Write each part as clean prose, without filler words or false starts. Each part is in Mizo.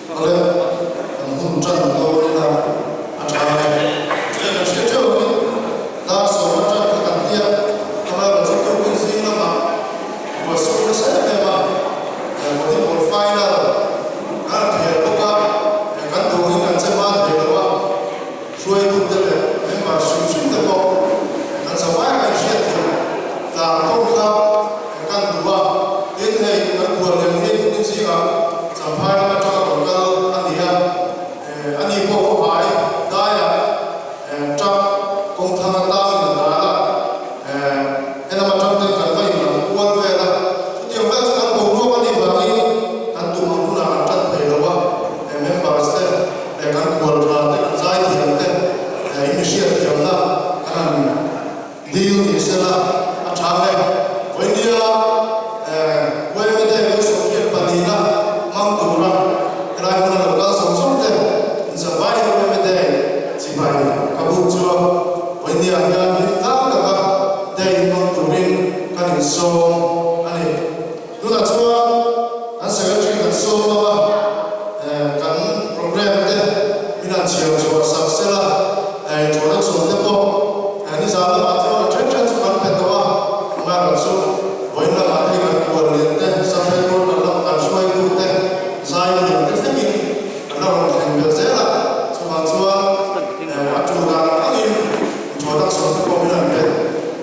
Awle, kan hun tan dawn ila a tha e. Hei kan hriat theuh hi dar sawma tan kha kan tia, amaherawhchu tukin zing lamah ruah sur nasa em em a, volleyball final kan han khel bawk a, kan duhin kan che hma thei lo a, hruaitute leh member hrim hrim te pawh kan zavai a inhriat theih tlang tawn kha kan duh a, tin hei kan khual lian hi tukin zingah Champhai lam atanga rawn kal a ni a, ani pawh khawhai daiah truck kawng thang atang in dal a, helam atang ten kan va inlam kual vel a, chutiang vel chu kan boruak a nih vangin kan tum ang hunah kan tan thei lo a, members te leh kan khual tha te kan zaithiam te in mi hriatthiamna kan han dil ni sela a tha hle. Vawinia Huaime te Vawisawm hian pahnihna hmang tura helai hmuna lo kal zawng zawng te inzavaiin Huaime te chibai ka buk chu a Vawinia hian hlim tlang taka day hmang turin kan insawm a ni. Tunah chuan kan Secretary kan sawm ang a, kan programme te min han chhiar chhuah sak sela, introduction te pawh nizan lamah chuan a then then chu kan pe tawh a, amaherawhchu vawiin lamah hei kan kual lian te, Safei Quarter lama kan hruaitu te, zai lian te thlengin kan la rawn thleng belh zel a, chuvang chuan a tul dan ang angin introduction te pawh min han pe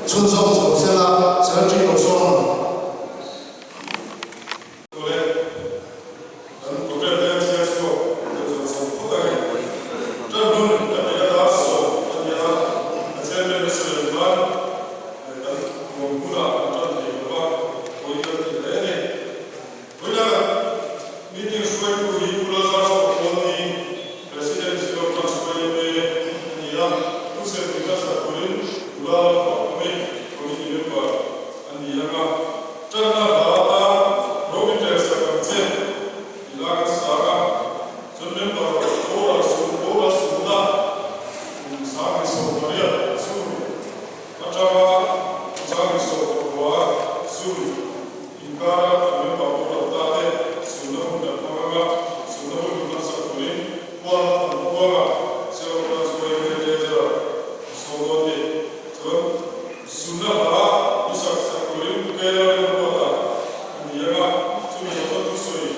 chhunzawm chho sela, Secretary lo sawm ang. Tule, kan programme te chhiar chhuak deuh zawng zawng phawt a ni. Tan hun kan neih a dar sawm a ni a, a chairman a sawi ang khan kan nuam hunah kan tan thei lo va, pawi kan ti hle a ni. Vawiina kan meeting hruaitu hi Pu Lazar Sawkawni, President Zero Branch YMA a ni a, Pu Serhmita Sakurin Nula Lalfakawmi Committee Member a ni ang a. Ṭanna hla atan Robiter sak ang che tih la kan sang a, chuan member boral su boral sumna kum 18 June aṭanga 18 June inkara kan member boral ta te sumna hun kan hmang ang a, sumna hun hman sak turin Kuala Thankuanga Zero Branch YMA Treasurer a sawi dawn a ni. Chuan Sumna hla i sak sak turin Kela remruata a ni ang a, chumi zawh chuan thusawi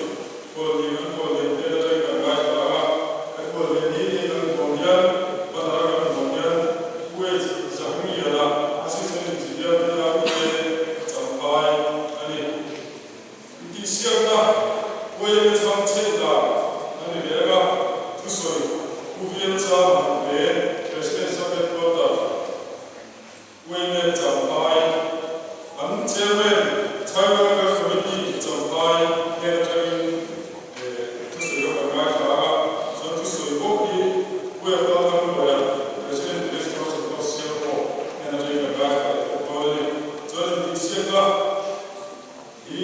khuallian an khuallian hnen atangin kan ngaithla ang a, kan khuallian hi hei kan huam hian banner a kan huam hian Kuwait Zahungliana Assistant Engineer PRA champai a ni. Intihsiakna Kuwait chhang chheih dan a ni leh ang a, thusawi Pu Vial Chang Hmuh leh President Sub Headquarter Uaime Champhai, An Chairman Child Welfare Committee Champhai hnen atangin thusawi rawk an ngaithla a, chuan thusawi bawk hi UEFA Tangluaia President Village Council pawh siam pawh hnen atangin kan ngaithla leh bawk dawn a ni. Chuan intihsiakna hi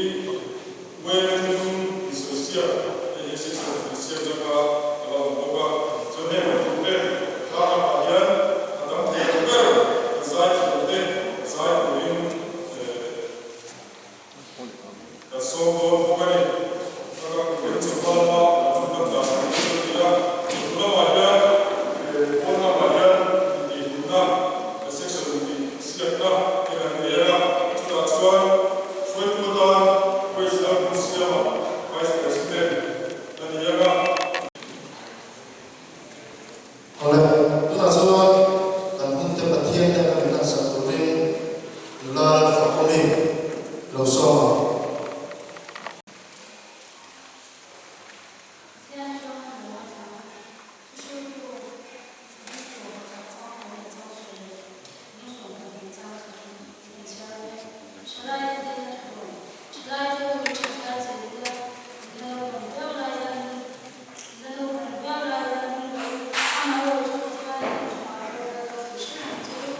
Uaime thuthlung insawi siak hei hi section intihsiakna kha a la awm bawk a, chuan heng kan programme thar lamah hian a tam thei ang ber kan zai thiam te zai turin kan sawm dawn bawk a ni. Ka kan programme chawhma lama kan hun hman dan tur chu a ni a, chawhnu lamah hian pawn lamah hian intihhlimna section intihsiakna te kan nei a, chutah chuan Hruaitu atan Grace Lalhmunsiama, Vice President, a ni ang a. Awle, tunah chuan kan hunte Pathian nen a min lansak turin nula Lalfakawmi lo sawm ang. Pathian chuan a lo a tla a, thuhriltu 21 chang leh chang 22 chang khatin kan chhiar ang e. Thalaite hnena thu, Thalaite ho hi thatlai chei ila, la naupang viau lai hianin, la naupang viau lai hianin lo, amaherawhchu Pathianin a chungah ro a rel tih hre reng che u,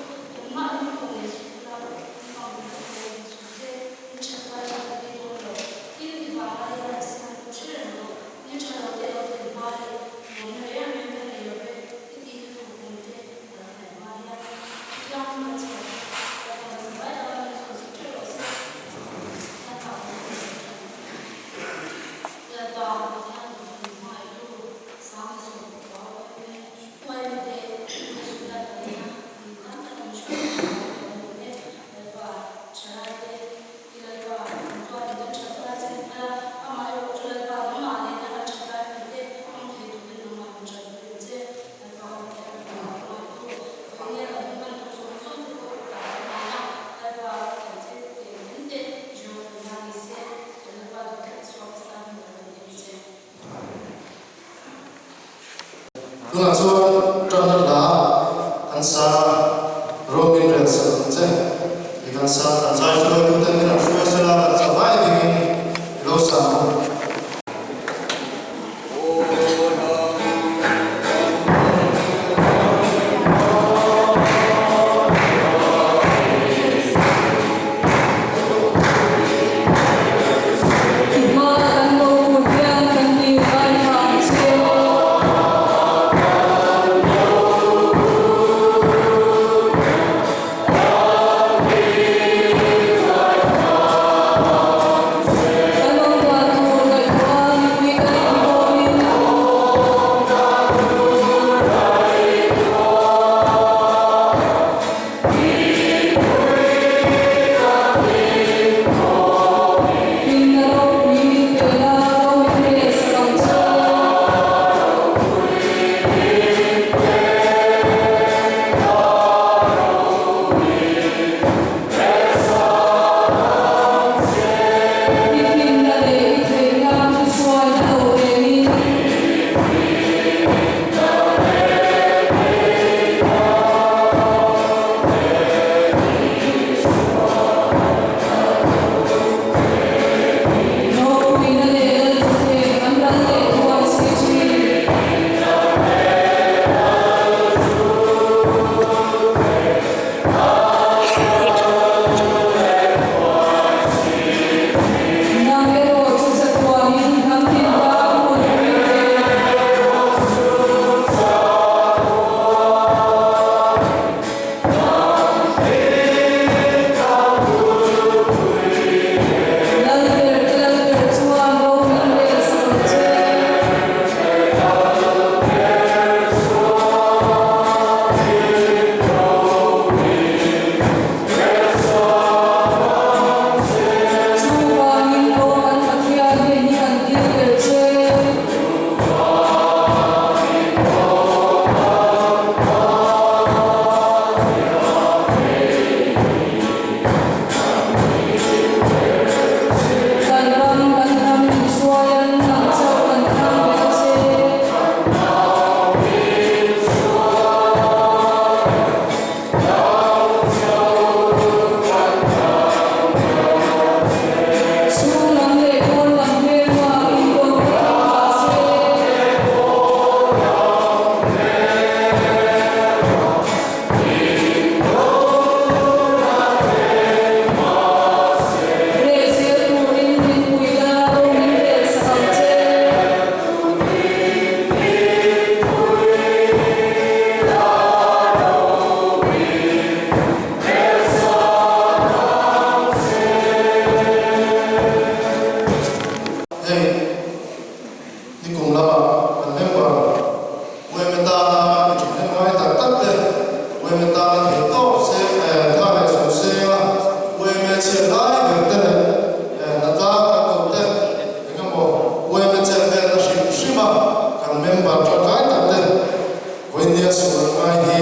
engmah in thawh leh suh ula, in fang in ka thawh leh suh che, in thatlai. Tunah chuan tanna hla kan sa a, rawng in rel sak ang che i kan sa kan zai hruaituten min an hruai sela kan zavai dingin i lo sa ang. I hma kan lo kut hian kan dil ngai hna ang che. Kan awm dan tur ngaihtuah mipui kan inkhawmin. Hlimna ropui min pe la, ro min rel sak ang che. I hlimna leh i theihna thuhruaina lo rengin. Ropuina leh Lalthuthleng an ral leh thuai si thin. Nang erawh chu chatuanin hnam tin tan hmunpui te. Lalber te Lalber chuan ro min rel sak ang che. Chuvangin aw kan Pathian hei hi kan dil ber che. Kan ram kan hnam min hruai an nang chauh kan thlang ber che. Chhung lam leh pawn lam hmelma in tawn te awm mah se. Reh zel turin min pui la, ro min rel sak ang che. Hei, nikum lamah kan member Ueme tana mi thahnem ngai tak tak te Ueme tana thei tawp se tha leh zawh senga Ueme chhiat lai ber te leh hna tlang kan koh te eng emaw Ueme chet velna hrim hrim a kan member tangkai tak te Vawinia sual ngai hi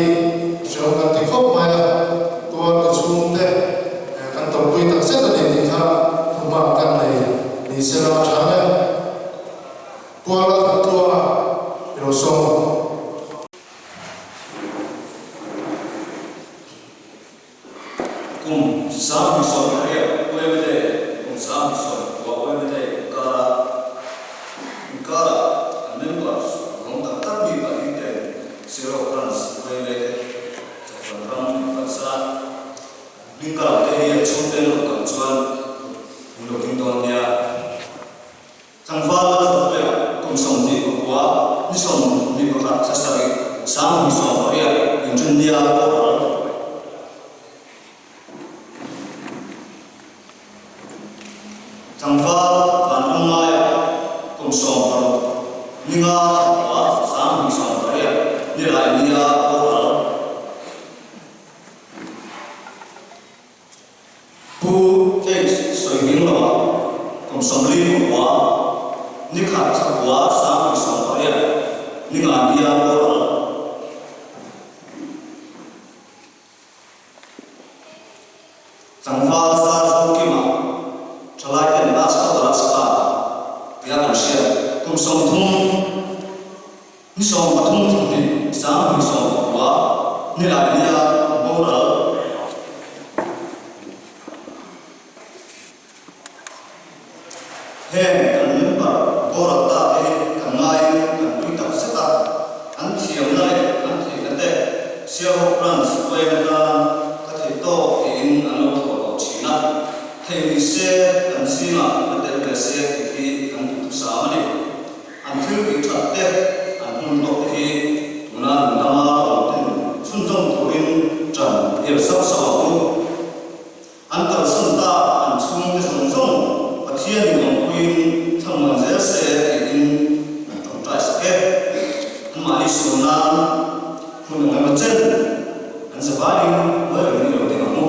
hreawm kan ti khawp mai a, tuar te chhungte kan tawrhpui tak zet a ni tih kha thuhma kan nei ni se la a tha hle. Puala kan tluang a, i lo sawm ang. Kum 28 Uemele kum 29 Uemele inkara inkara an members rawng tak tak mi pahnih ten Zero Branch Uemele te chawhran ram an kalsan a, hming ka lo te hi an chhungte an lo kal chuan min lo ding dawn nia. Tlangval a thawkpuia kum 29, ni 21 thla sarih, 2018 inrinnia boral. Tlangval Vanramngaia kum 16, ni nga thla kua, 2018 Nilaihnia boral. Pu H Sawihming lova kum 49, ni khat thla kua 2018 ni nga nia boral. Tlangval zar zo kima thalai ten Laska Balaska tia kan hriat kum 30 ni 13 thla hnih. Heng kan member boral ta te hi kan ngaiin kan pui tak zet a, an thiamna leh an theihna te Sialhawk Branch yma tan ka thei tawk tiin an lo thawh tawh thin a, thei ni se kan zingah la tel ve se tih hi kan duhthusam a ni. An thil tih that te, an hun hlawk te hi tuna nun danga awm ten chhunzawm turin ṭan el sauh sauh ang u. An kalsan ta an chhungte zawng zawng Pathianin awmpuiin thlamuan zel se tiin kan ṭawngṭai sak e. Anmahni sual nan hun ang emaw chen an zavaiin ngawi rengin i lo ding ang u.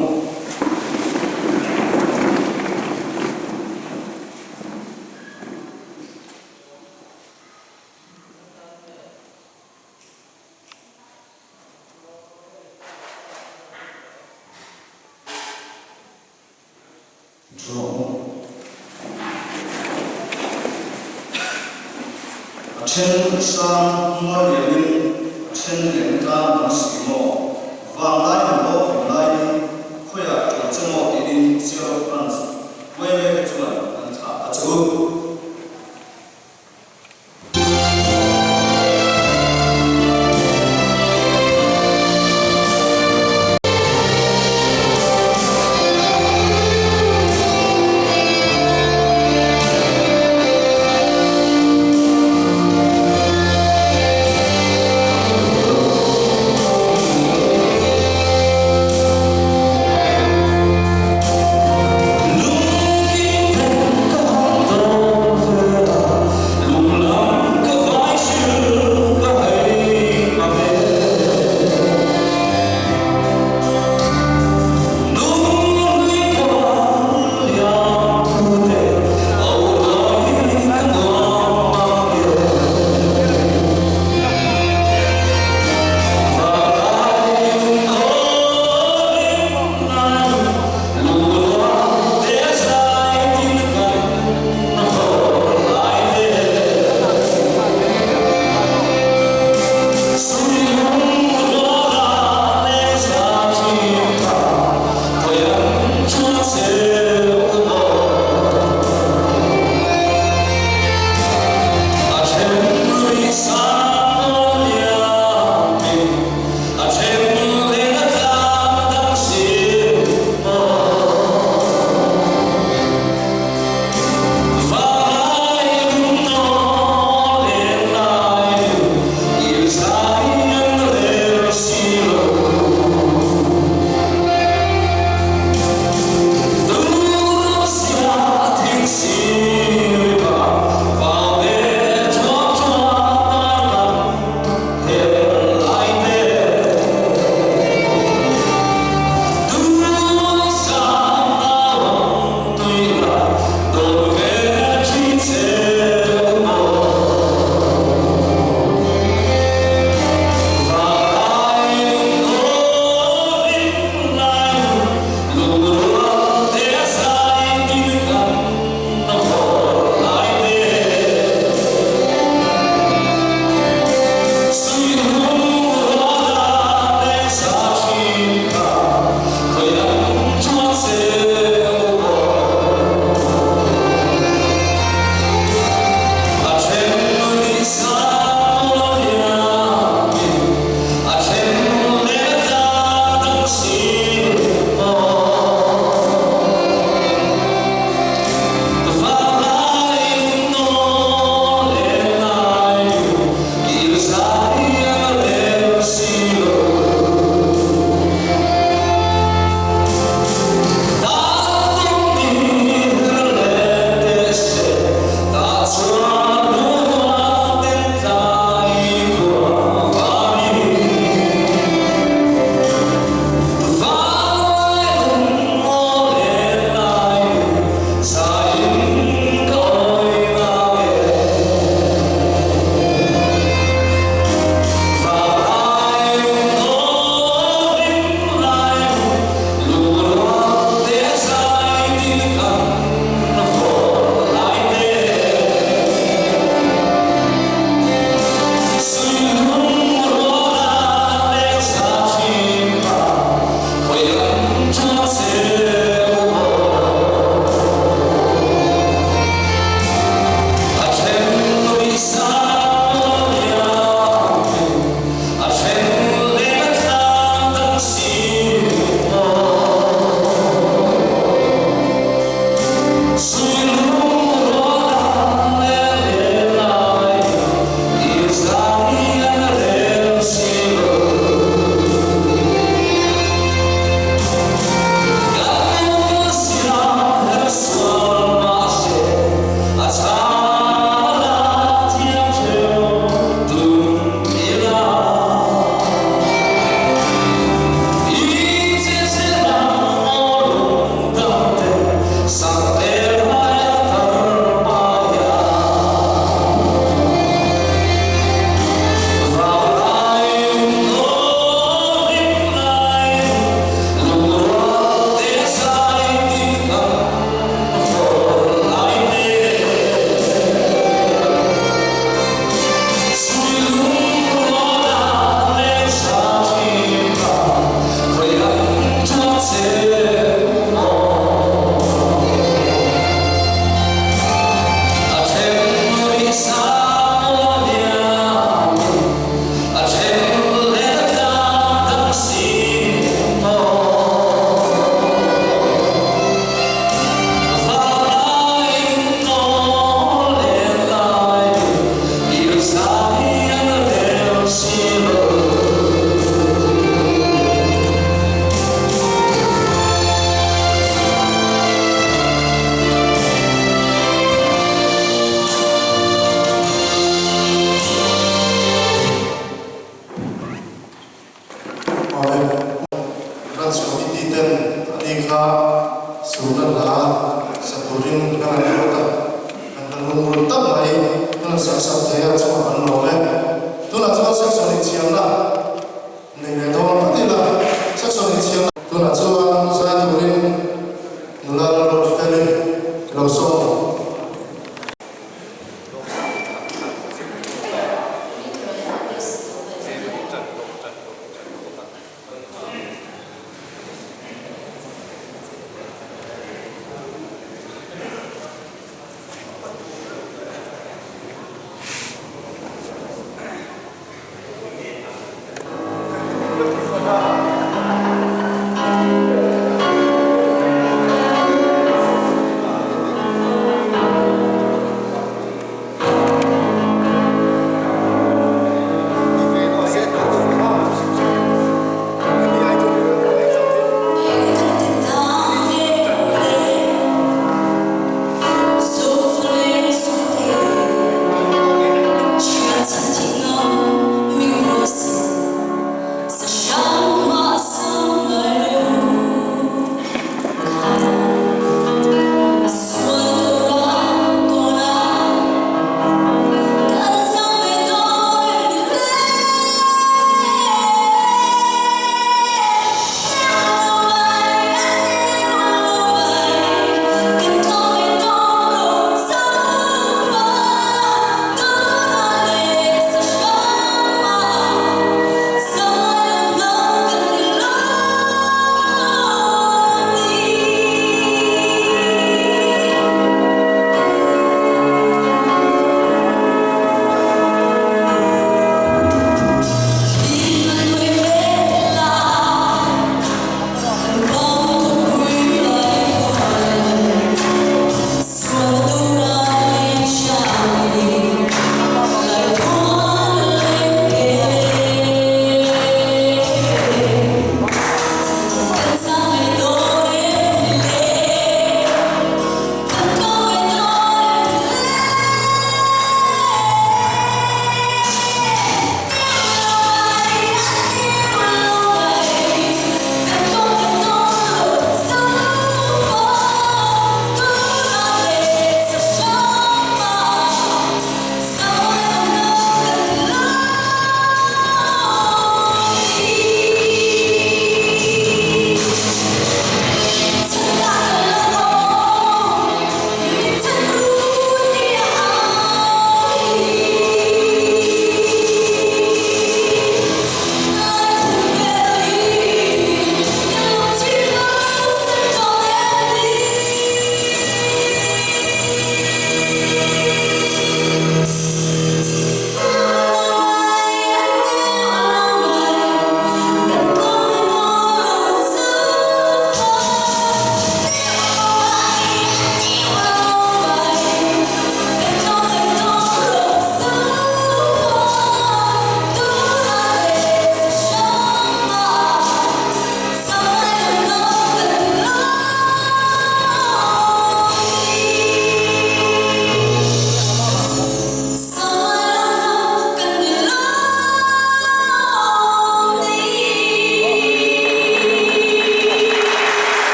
A then sang mual lianin a then lian tlang dang si maw? Vanglai ang maw hlimlai khawiah ṭul che maw tiin Sierra France Weme te chuan an thlah a che u. Ruatfeli lo sawm.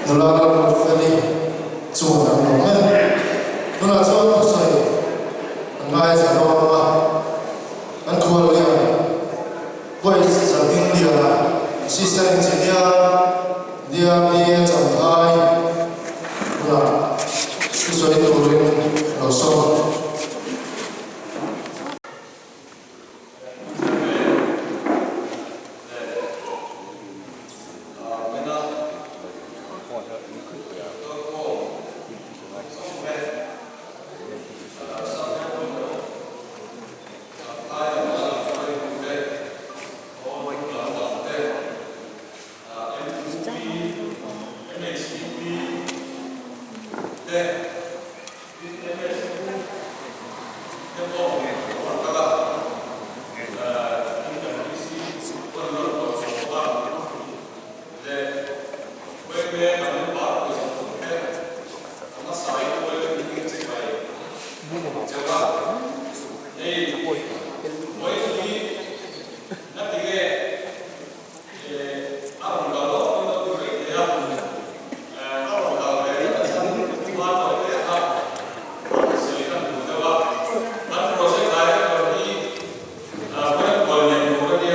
Nula Ruatfeli chuan an lawm e. Tunah chuan thusawi an ngaithla dawn a, an khuallian Voice Zardingliana, Assistant Engineer DRDA Champhai hunah thusawi turin lo sawm.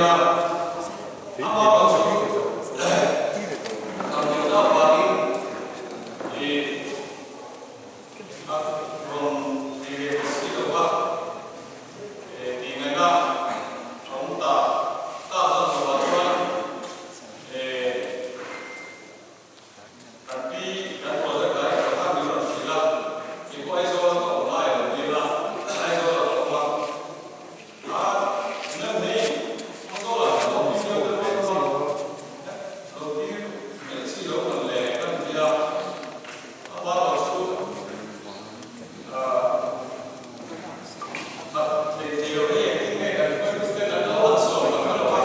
a, amaherawhchu damdawiina avangin ih a rawn thei leh ta si lo va, tih ngaihna a awm ta tak zawk lovah chuan eh Kan pi kan project lai erawh khan min rawn hrilh a, kei pawh Aizawl ka awm lai a lo dil a, Aizawl a lo awm a, a nan hei Aizawl ah hian lo tir deuh deuh vek a, lo tir mai chi lo man le kan ti a, a pa erawh chu khat thei thei lo hei engtin nge kan hruaitu ten an lo han sawm kan hre lo a,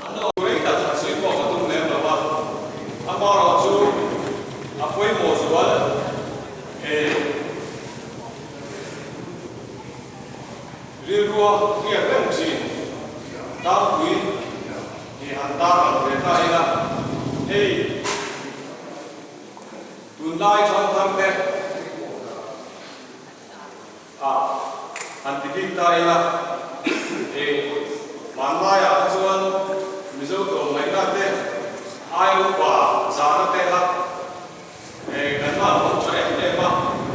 an lo. Rei tak han sawi pawh ka tum lem lo a, amaherawh chu a pawimawh zual e. Rilrua hriat reng thin tlangpui hi han tar ang ve ta ila, hei. Tunlai thangthar te ah han ti bik ta ila, e hmanlaiah kha chuan Mizo tlawmngaihna te, ai upa zahna te kha e kan hman vawng tha em em a,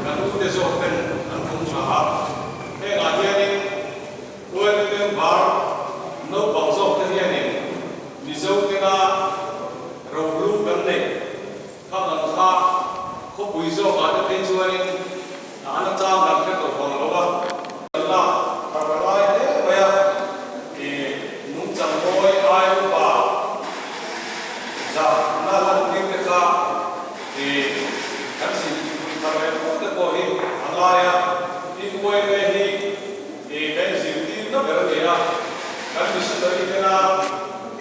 kan ute zawk ten an vawng tha a. Hengah hianin Uaimi member naupang zawk te hianin Mizo tena rohlu kan neih Kha kan kha khawpui zawkah te phei chuanin a an atang kan hre tawh vang lo a. Kan lak thar a ngai hle mai a, i nungchang mawi ai upa zahna lan tir te kha i kan zirtirpui thar leh fo te pawh hi a ngai a. Tin uaime hi i kan zirtirna ber a ni a, kan missionary tena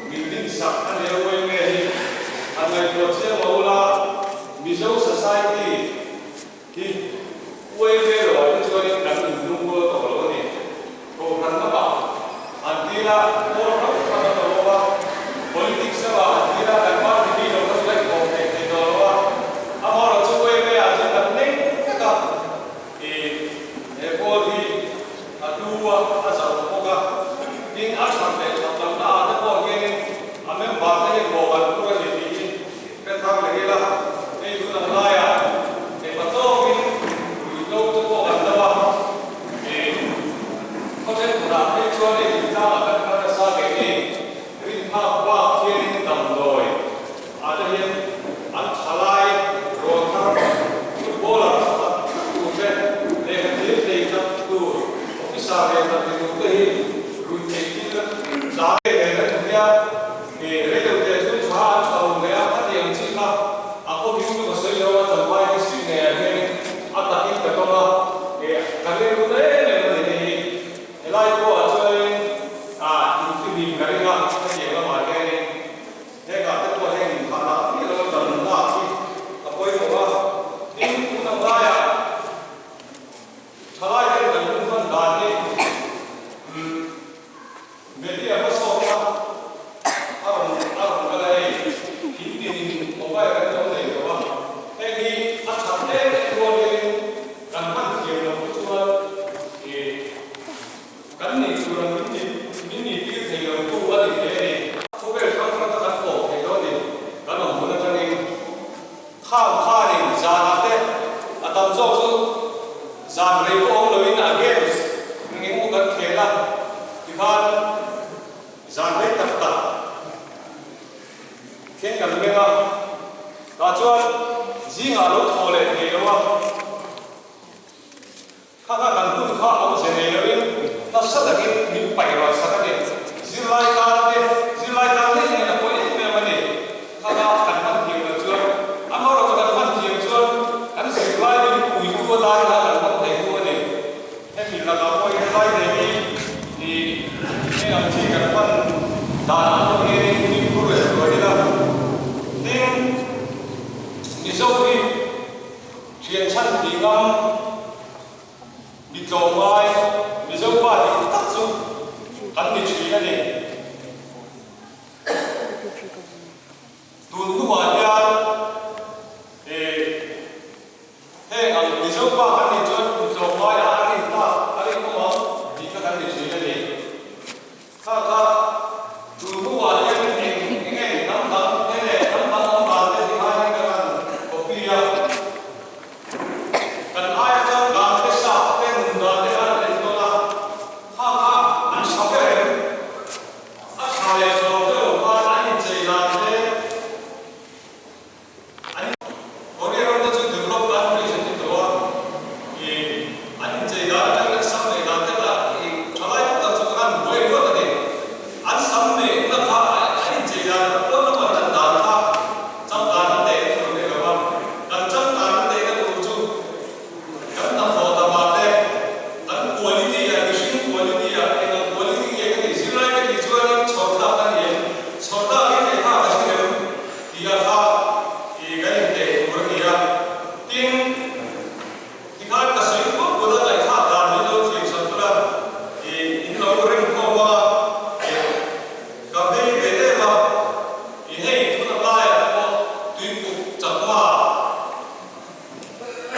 Min dinsak a nia uaime hi han ngaihtuah chiang lo ula, Mizo society hi uaime lo ah te chuanin kan inlung rual tawh lo a ni. Kohhran lamah han ti la, pawl hrang hrang an lo awm a, politics lamah han ti la, kan party mi lo kha chu kan inkawm thei thei tawh lo a, amaherawhchu uaime ah chuan kan neng vek a, i he pawl hi a hlu a, a zauh bawk a. Tin, a that leh that lohna ah te pawh hianin a member te hian mawh an phur a ni tih hi hre thar leh ila. Hei tun ang laiah engma tawkin ruihhlo te pawh kan do a, ih khaw thenkhatah phei chuan hei thingtlangah kan kal nasa ngei ni. Rinphak bak hianin damdawi ah te hian an thalai rawn thar footballer tha tak tak tur te, lehkha thiam thei tak tur, officer ve tak ni tur te hi rui theih thil tla ve ve kan hmu nia. Ih reilo te chu tha an tha lo leh a, a ti ang chi kha a khaw hming chu ka sawi lo a, Champhai district ngeiah hianin a takin ka tawng a, ih ka rilru na em em a ni hei hi. Helai pawhah chuanin ah infihlim ka ring a, hetiang lamah hianin hengah te pawh heng inphahna miah lo damna khi a pawimawh a. Tin, tun ang laiah thalai ten kan hun hman dan hi umm media hmasawkna a rawn a rawn kal a hei, thing tinin mobile kan lo nei tawh a, heng hi a that em em rualin kan hman thiam loh te chuan ih kan nih tur ang min nih min nih tir thei lo tu a ni thei a ni. Khawvel hrang hrang kha kan kawp thei dawn ni kan awm hun atangin khang khanin zanah te a tam zawk chu zan rei pawh awm loin a games eng emaw kan khel a tikhan zan rei tak tak Thleng kan meng a, tah chuan zingah lo thaw leh thei lo a, kha kha kan hun kha awmze nei loin nasa takin min paih rual sak a ni. Zirlai tan te, zirlai tan hlei hlei a pawi em em a ni. Kha kha kan hman thiam loh chuan, amaherawhchu kan hman thiam chuan kan zirlai min puitu atan kha kan hman thei thung a ni. Hemi lakah pawh hian lai nei hi i heng ang chi kan hman dan ang pawh hianin fimkhur leh hruai ila. Tin, Mizo hi thian chhan tih ngam mi tlawmngai Mizo pa dik tak chu kan ni thin a ni. Tun hnuah hian i. Heng ang Mizo pa kan nih chuan kum tlawmngaia a rin tlak a rinawm ang tih kha kan ni thin a ni. Kha kha Tun hnuah hian eng enge hnam dang te leh hnam dang awm dan te ti khan hian kan han copy a. Kan aia changkang te sap te nun dan te khan an enkawl a, kha kha an tha ber em? A tha leh zawng te lo khan an inchei dan te an Korea ram te chu develop countries an ti tawh a, ih an inchei dan atangin an sam neih dan te kha ih thalai tam tak chu khan buai luat a ni. An sam neihna kha an inchei dan pawn lama an lan dan kha changkan an neihna tur a ni lo a, kan changkan an neihna tur chu kan hnathawh lamah te, kan quality ah, mihring quality ah eng ang quality nge ka nih zirlai ka nih chuanin chhawrtlak ka ni em, chhawrtlak hi theih phak a zir em tih a kha ih kan inteh tur a ni a. Tin, tikhan ka sawi kual kual a, ngaihthlak dan min lo thiam sak tur a, ih in lo rem khawm ang a, ih ka vei ve em a, ih hei tuna laiah te pawh tuikuk chakma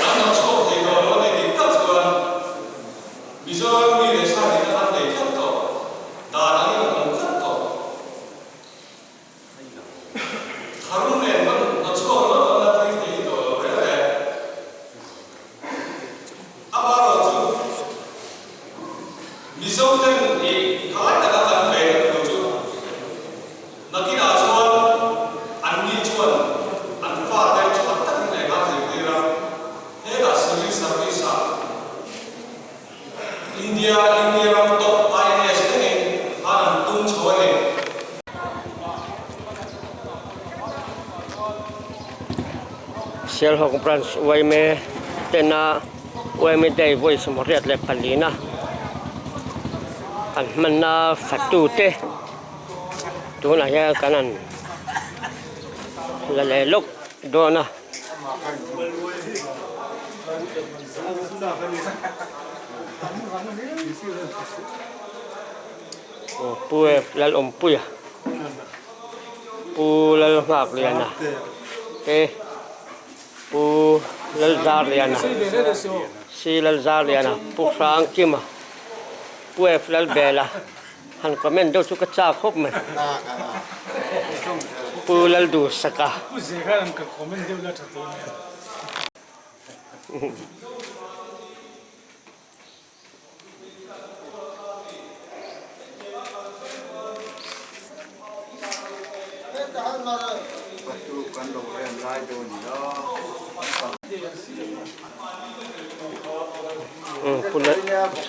An lo chhuak thei tawh lo a ni dik tak chuan Mizoram mi leh sa dikna an nei tlat tawh, dan angin an awm tlat tawh. Tharum nen pawn lo chhuak ringawt pawn an thil thei tawh lo reng reng. Amaherawhchu Mizo ten i thalai taka kan ve na tur chu Nakinah chuan anni chuan an fate tha takin lehkha an zirtir a, hetah civil service ah India India ram top IAS thlengin khan an tum chho a ni. Sialhawk Branch yma tena yma Day vawi 74 na an hmanna fatute. Tunah hian kan han la leh lawk dawn a. Aw Pu Lalawmpuia Pu Lalnghakliana te Pu Lalzarliana Si Lalzarliana Pu Hrangkima Pu Lalbela. Han comment deuh chu ka chak khawp mai. Pu Lalduhsaka. Pu Zeka an ka comment deuh la tha tur nia.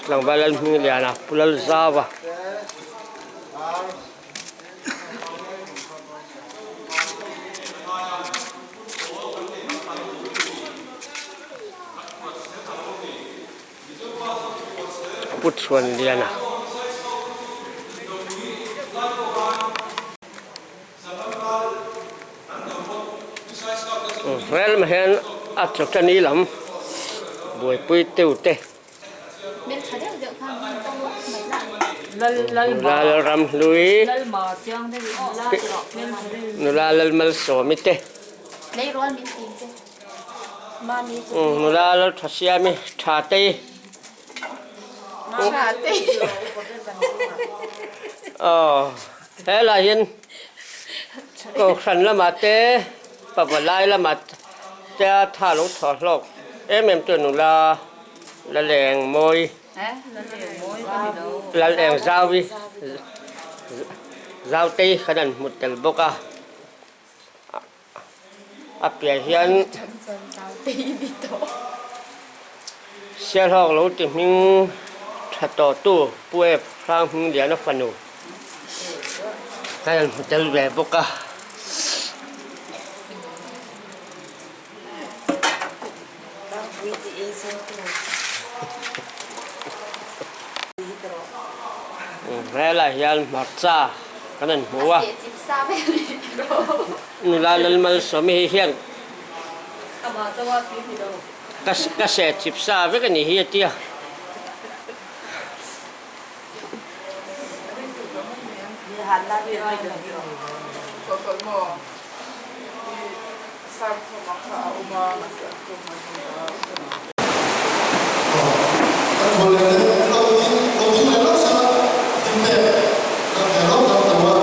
Tlangval Lalhmingliana Pu Lalzava Pu Chhuanliana. Helm hian a chawtani lam buaipui teu te nula Lalramhlui nula Lalmalsawmi te nula Lalthasiami Thatei aw. Helai hian Kohhran lamah te Pavalai lamah te a tha lo thaw hlawk em em chu nula Laleng Mawi Laleng Zauvi Zautei khan an hmu tel bawk a a piah hian Sialhawk lo ti hming tha tawh tu Pu Ep Hrang Hmingliana fanu ka rawn hmu tel ve bawk a. Helai hian hmarcha kan rawn hmu a. Nula Lalmalsawmi hi hian ka seh chip sa vek a nih hi a ti a. Kan thaw leh leh lo ding lo ding leh lawk sela thil pek kan ve lawk kan to a.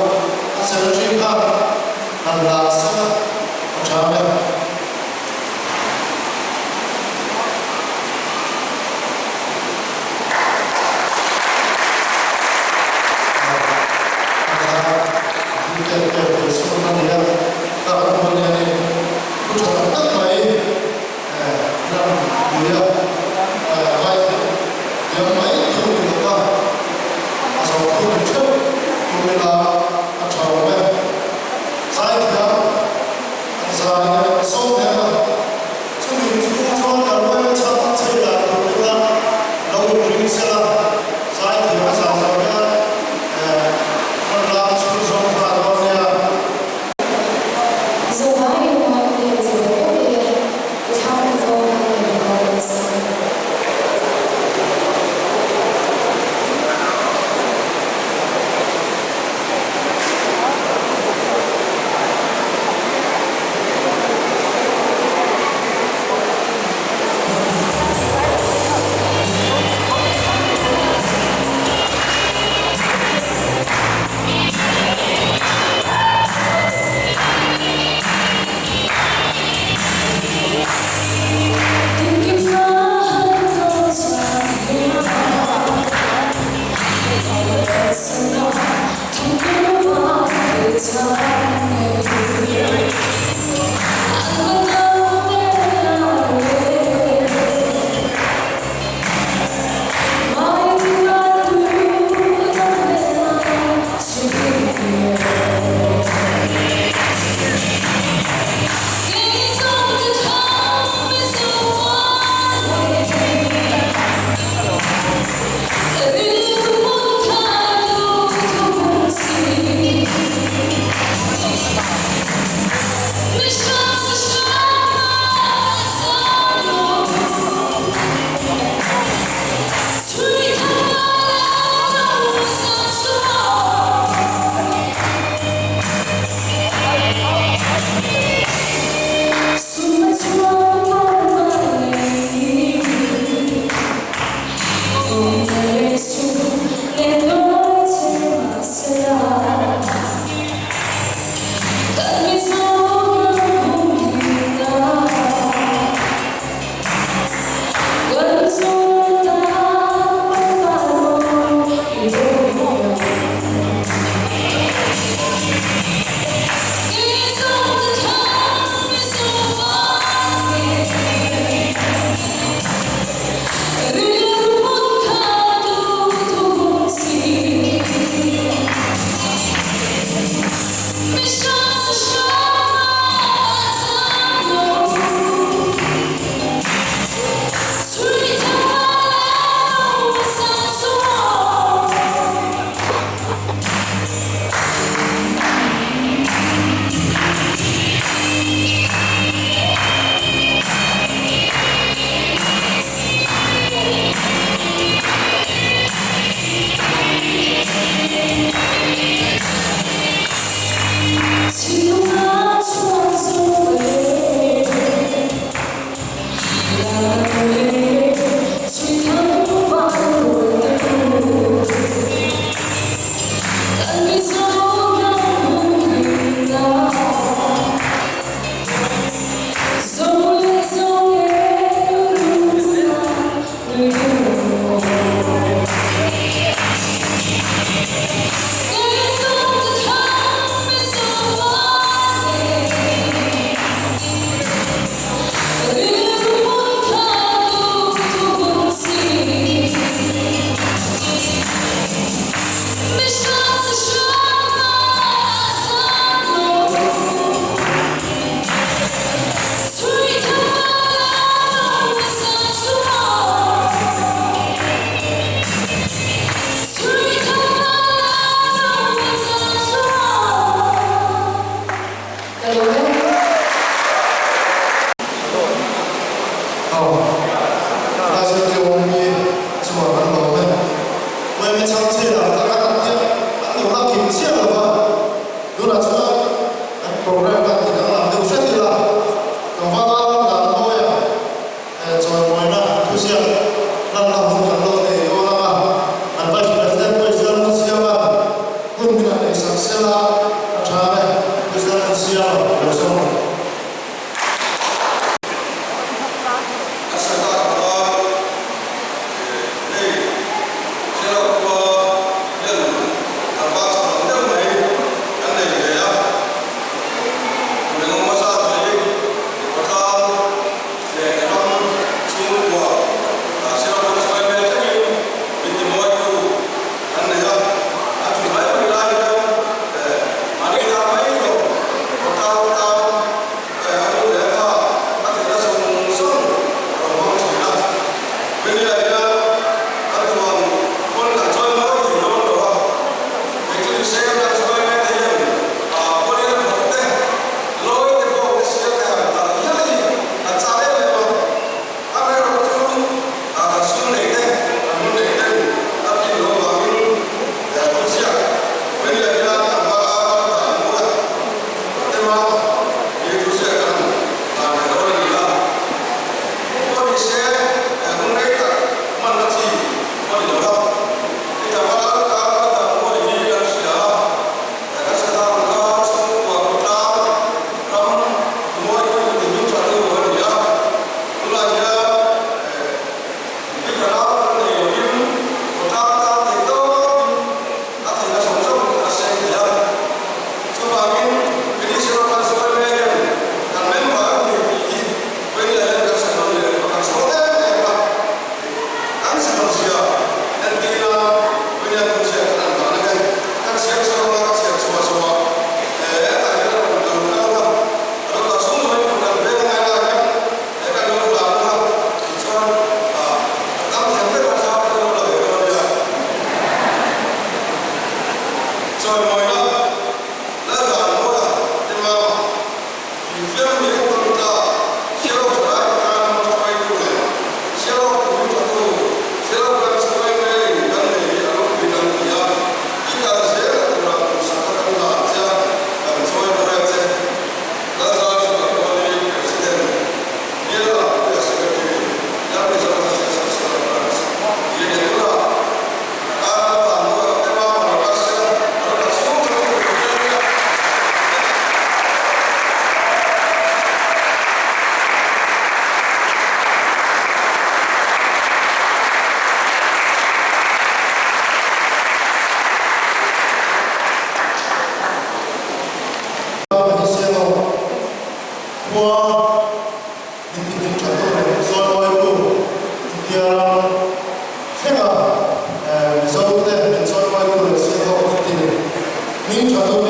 Pathian pek thei chhun a ni a, ka han hmu nia ni. Thu tha tak tak mai ram puia vai diam mai thu ni lo va, a zawh thu ni theuh tum ila a tha awm e. Zaithiam an zai leh sawm hle a, chumi chu chuan kan uaina chhan chei dan tur te kha lo inring sela, zaithiam a zai zawh hian rawn lam chhun zawng nghal dawn nia.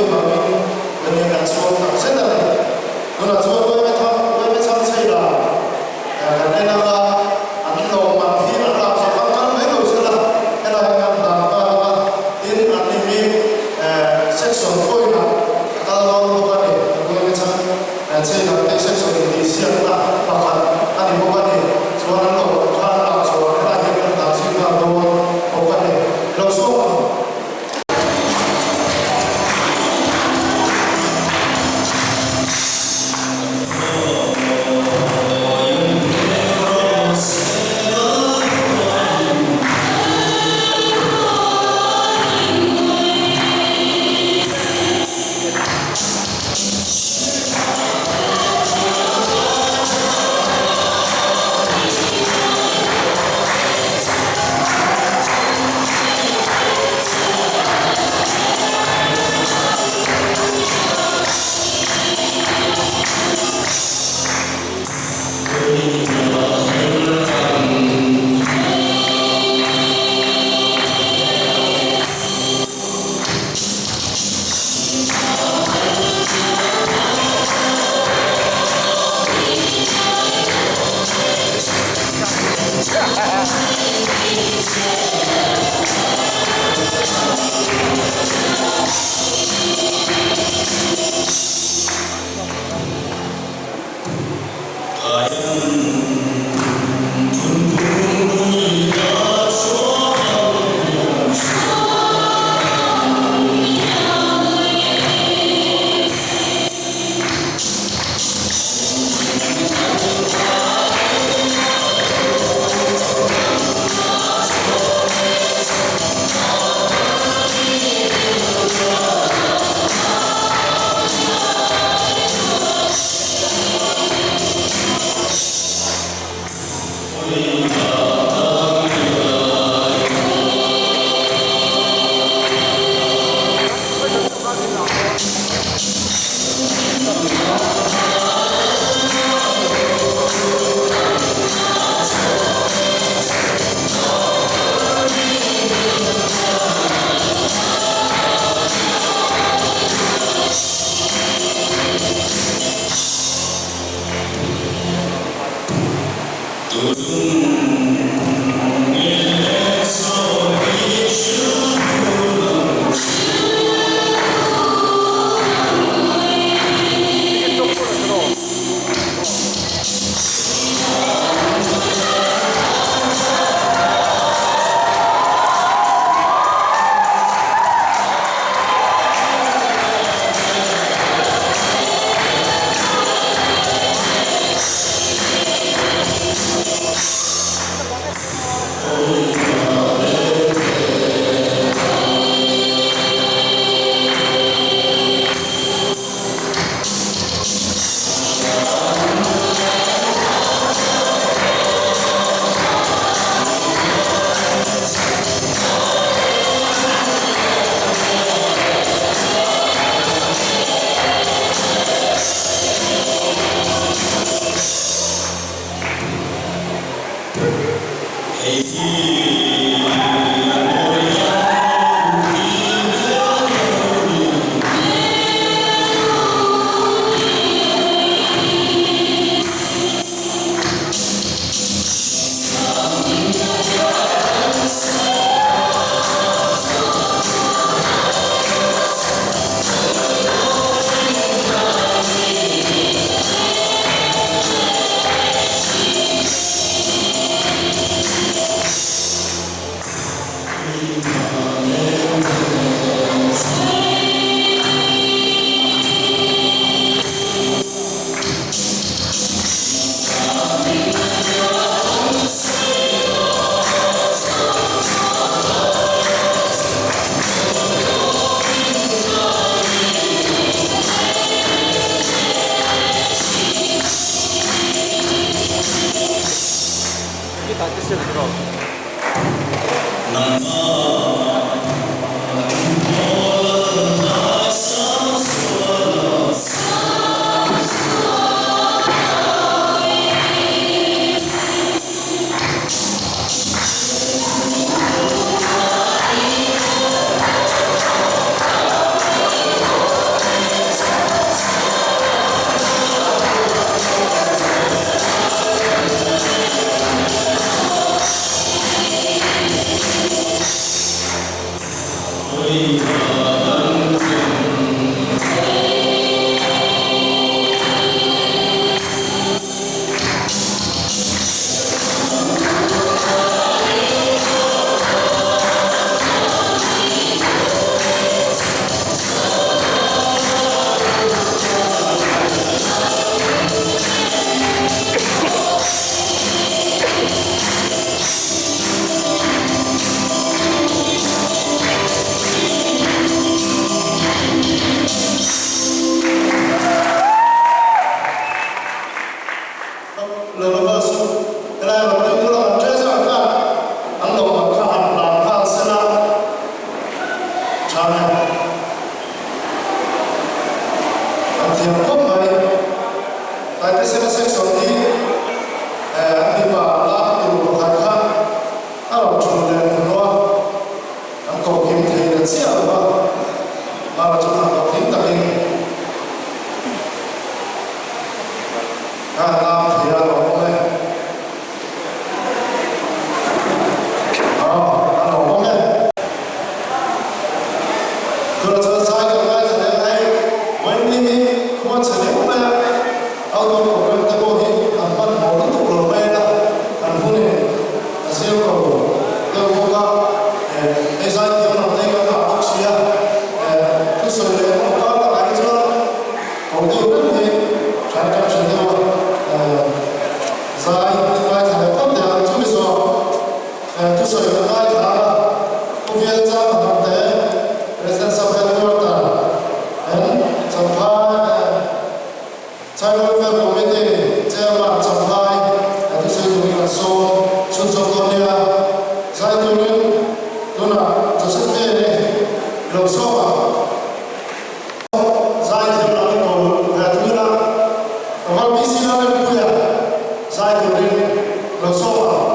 mai vangin yma kan chhuak tak zet a ni. Tunah chuan yma thang yma chhang chei dan kan en anga an lawmman hi an lak zawh khan kal mai lo sela helai hian kan hlan nghal anga tin an ni hi section pawimah a kal dawn bawk a ni. Kan yma chhang chei dan te section intihsiakna pakhat a ni bawk a ni. Chuan an lawmman kha an lak zawh ah helai hian kan hlan zui nghal dawn bawk a ni. Lo chhuak ang. An thiam khawp mai. Taitesena section hi an mipa lak tur pakhat kha a rawn thun leh hnu a, an koh kim thei ta chiah lo va, mara chu han hlawhtling takin kha an lam thei a lo awm e. Aw, a lo awm e. Tunah chuan zai kan ngaithla leh a hei, Wendy hi khua chhe deuh mai a, outdoor program te pawh hi an hmanhmawh lutuk lo mai a, kan hunin a zir ko deuh bawk a, hei zai thiam lam te hi kan ngah bawk si a, thusawi leh emaw kar takah hi chuan ko deuh reng hi tha in kan hre deuh a, zai ngaithla leh phawt teh ang chumi zawh. Thusawi ka ngaithla a, Khawvel chang a hnawm te, President Sub Headquarter and Champhai Child Welfare Committee Chairman Champhai thusawi turin kan sawm chhunzawm dawn nia. Zai turin tunah Josephine i lo sawm ang. Zai thiam lo in ko ve thung ila, ka val PC Lalrempuia zai turin lo sawm ang.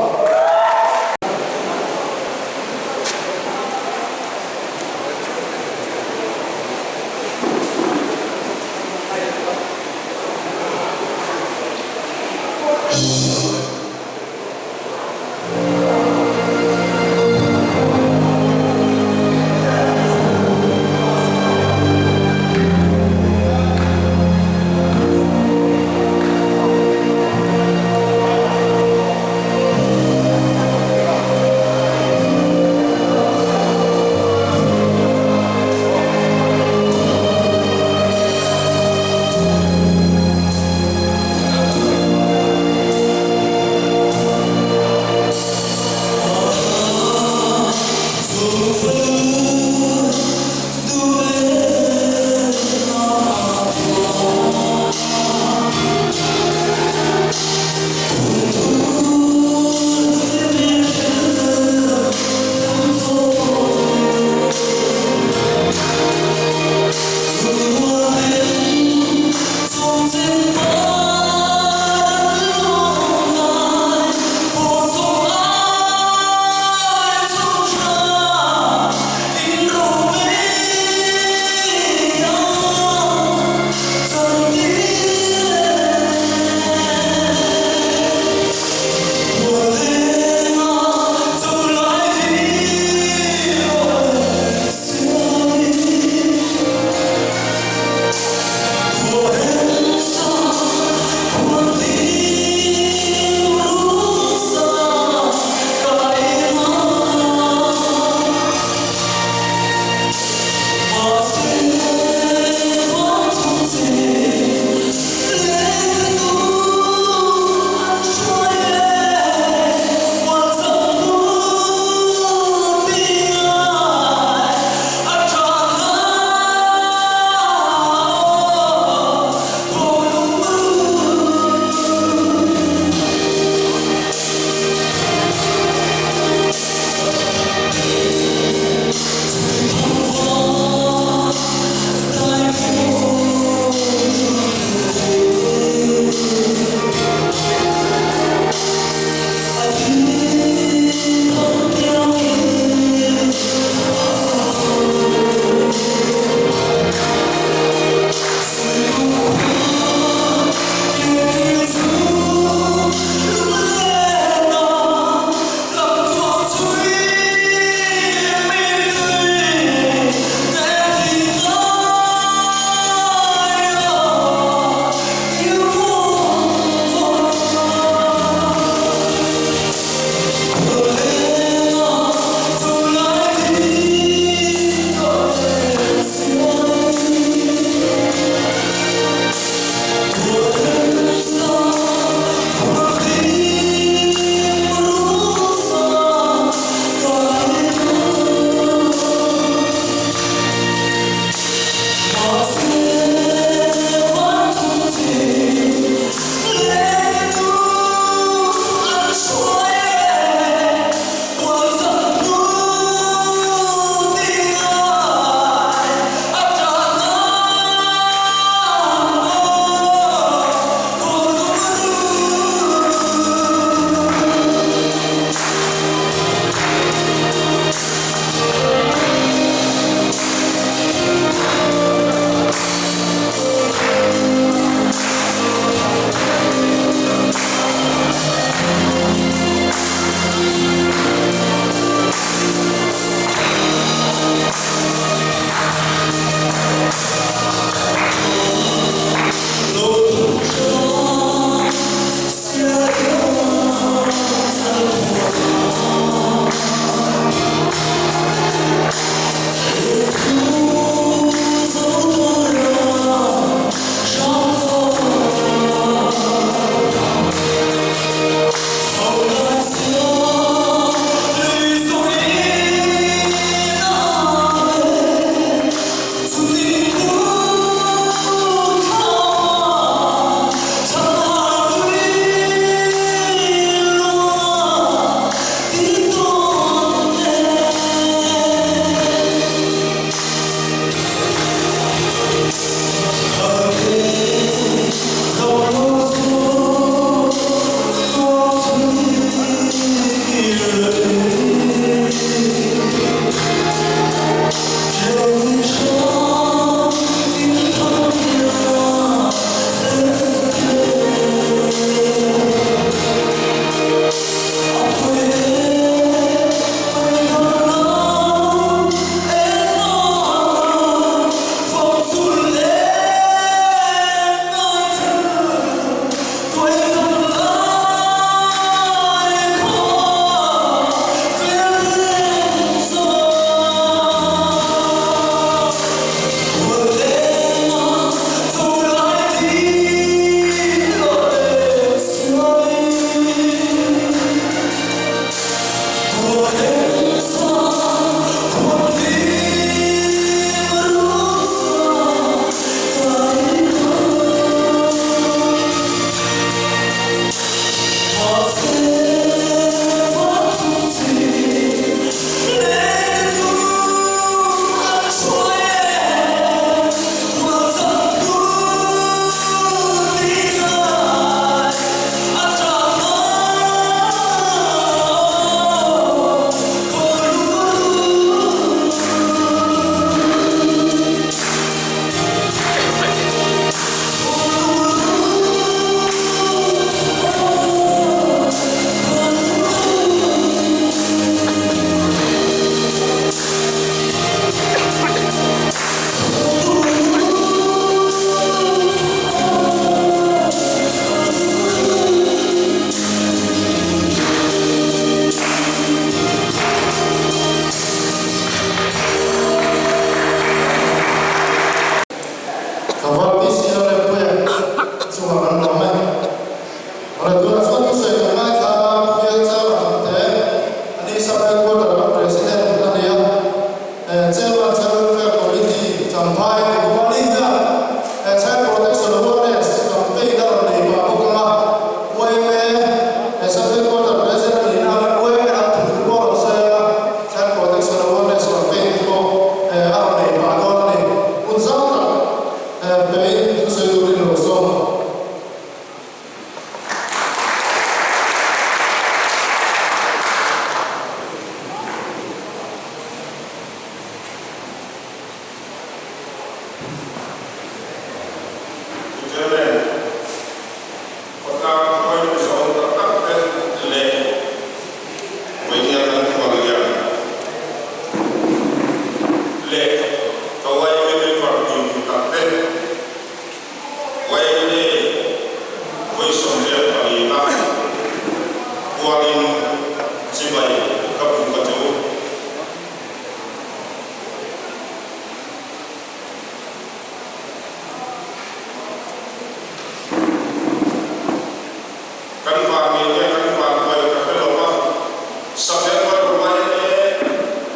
thusawi turin a lo sawm a. Pu Chairman, khawtlang hruaitu zawng tak tak te leh Vawinia kan khuallian leh ka YMA member tih tak te YMA vawi 24 na kualin chibai ka buk a che u. Kan van ngei nge kan van huai ka hre lo va, September YMA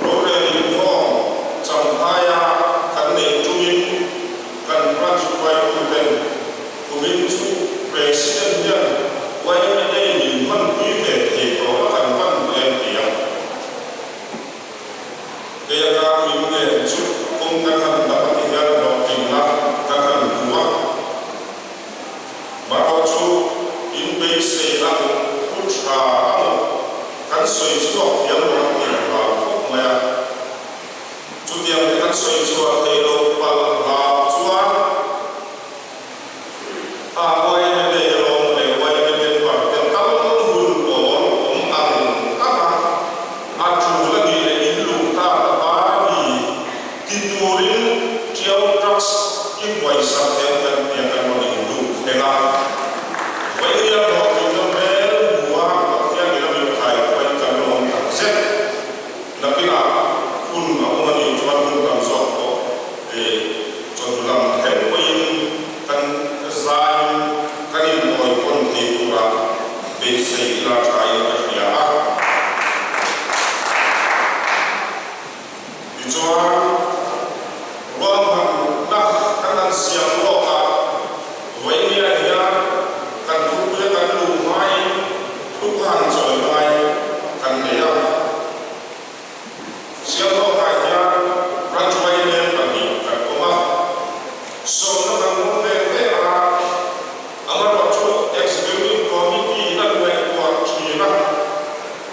rorel inkhawm Champhaia kan neih ṭumin kan branch hruaituten kumin chu President hian YMA min hmanpui ve thei tawh a kan hman duh em ti a. Kei a kang min nen chu kawng kan han dap a ti hian hlawhtlinna kan han hmu a. Marawh chu in beisei ang thu tha amaw kan sawi chhuak thiam lo ang tih a hlau khawp mai a. Chutiang te kan sawi chhuah theih loh palh hlau chuan a YMA lawm leh YMA member te tal hun pawl awm ang ang a, a tul a nih leh in luh ta ta party ti turin Tiau Drugs i huaisak hian kan tia kan rawn in lut thleng a. Vawinia hlawhtlinna hmel hmu a Pathian in a min khai pawhin kan lawm tak zet. Nakinah hun a awm a nih chuan hun tam zawk pawh chawhnu lam thleng pawhin kan zaiin kan inhawi pawn thei tura beisei ila thain ka hria a. Tichuan, ruahmanna kan han siam lawk a, Vawinia hian kan thupuia kan luh hmain thuphan chawi lai kan nei a. Siam lawkah hian Branch YMA pahnih kan awm a, sawmna kan hmang ve ve a, amaherawhchu Executive Committee in an ngaihtuah thin a.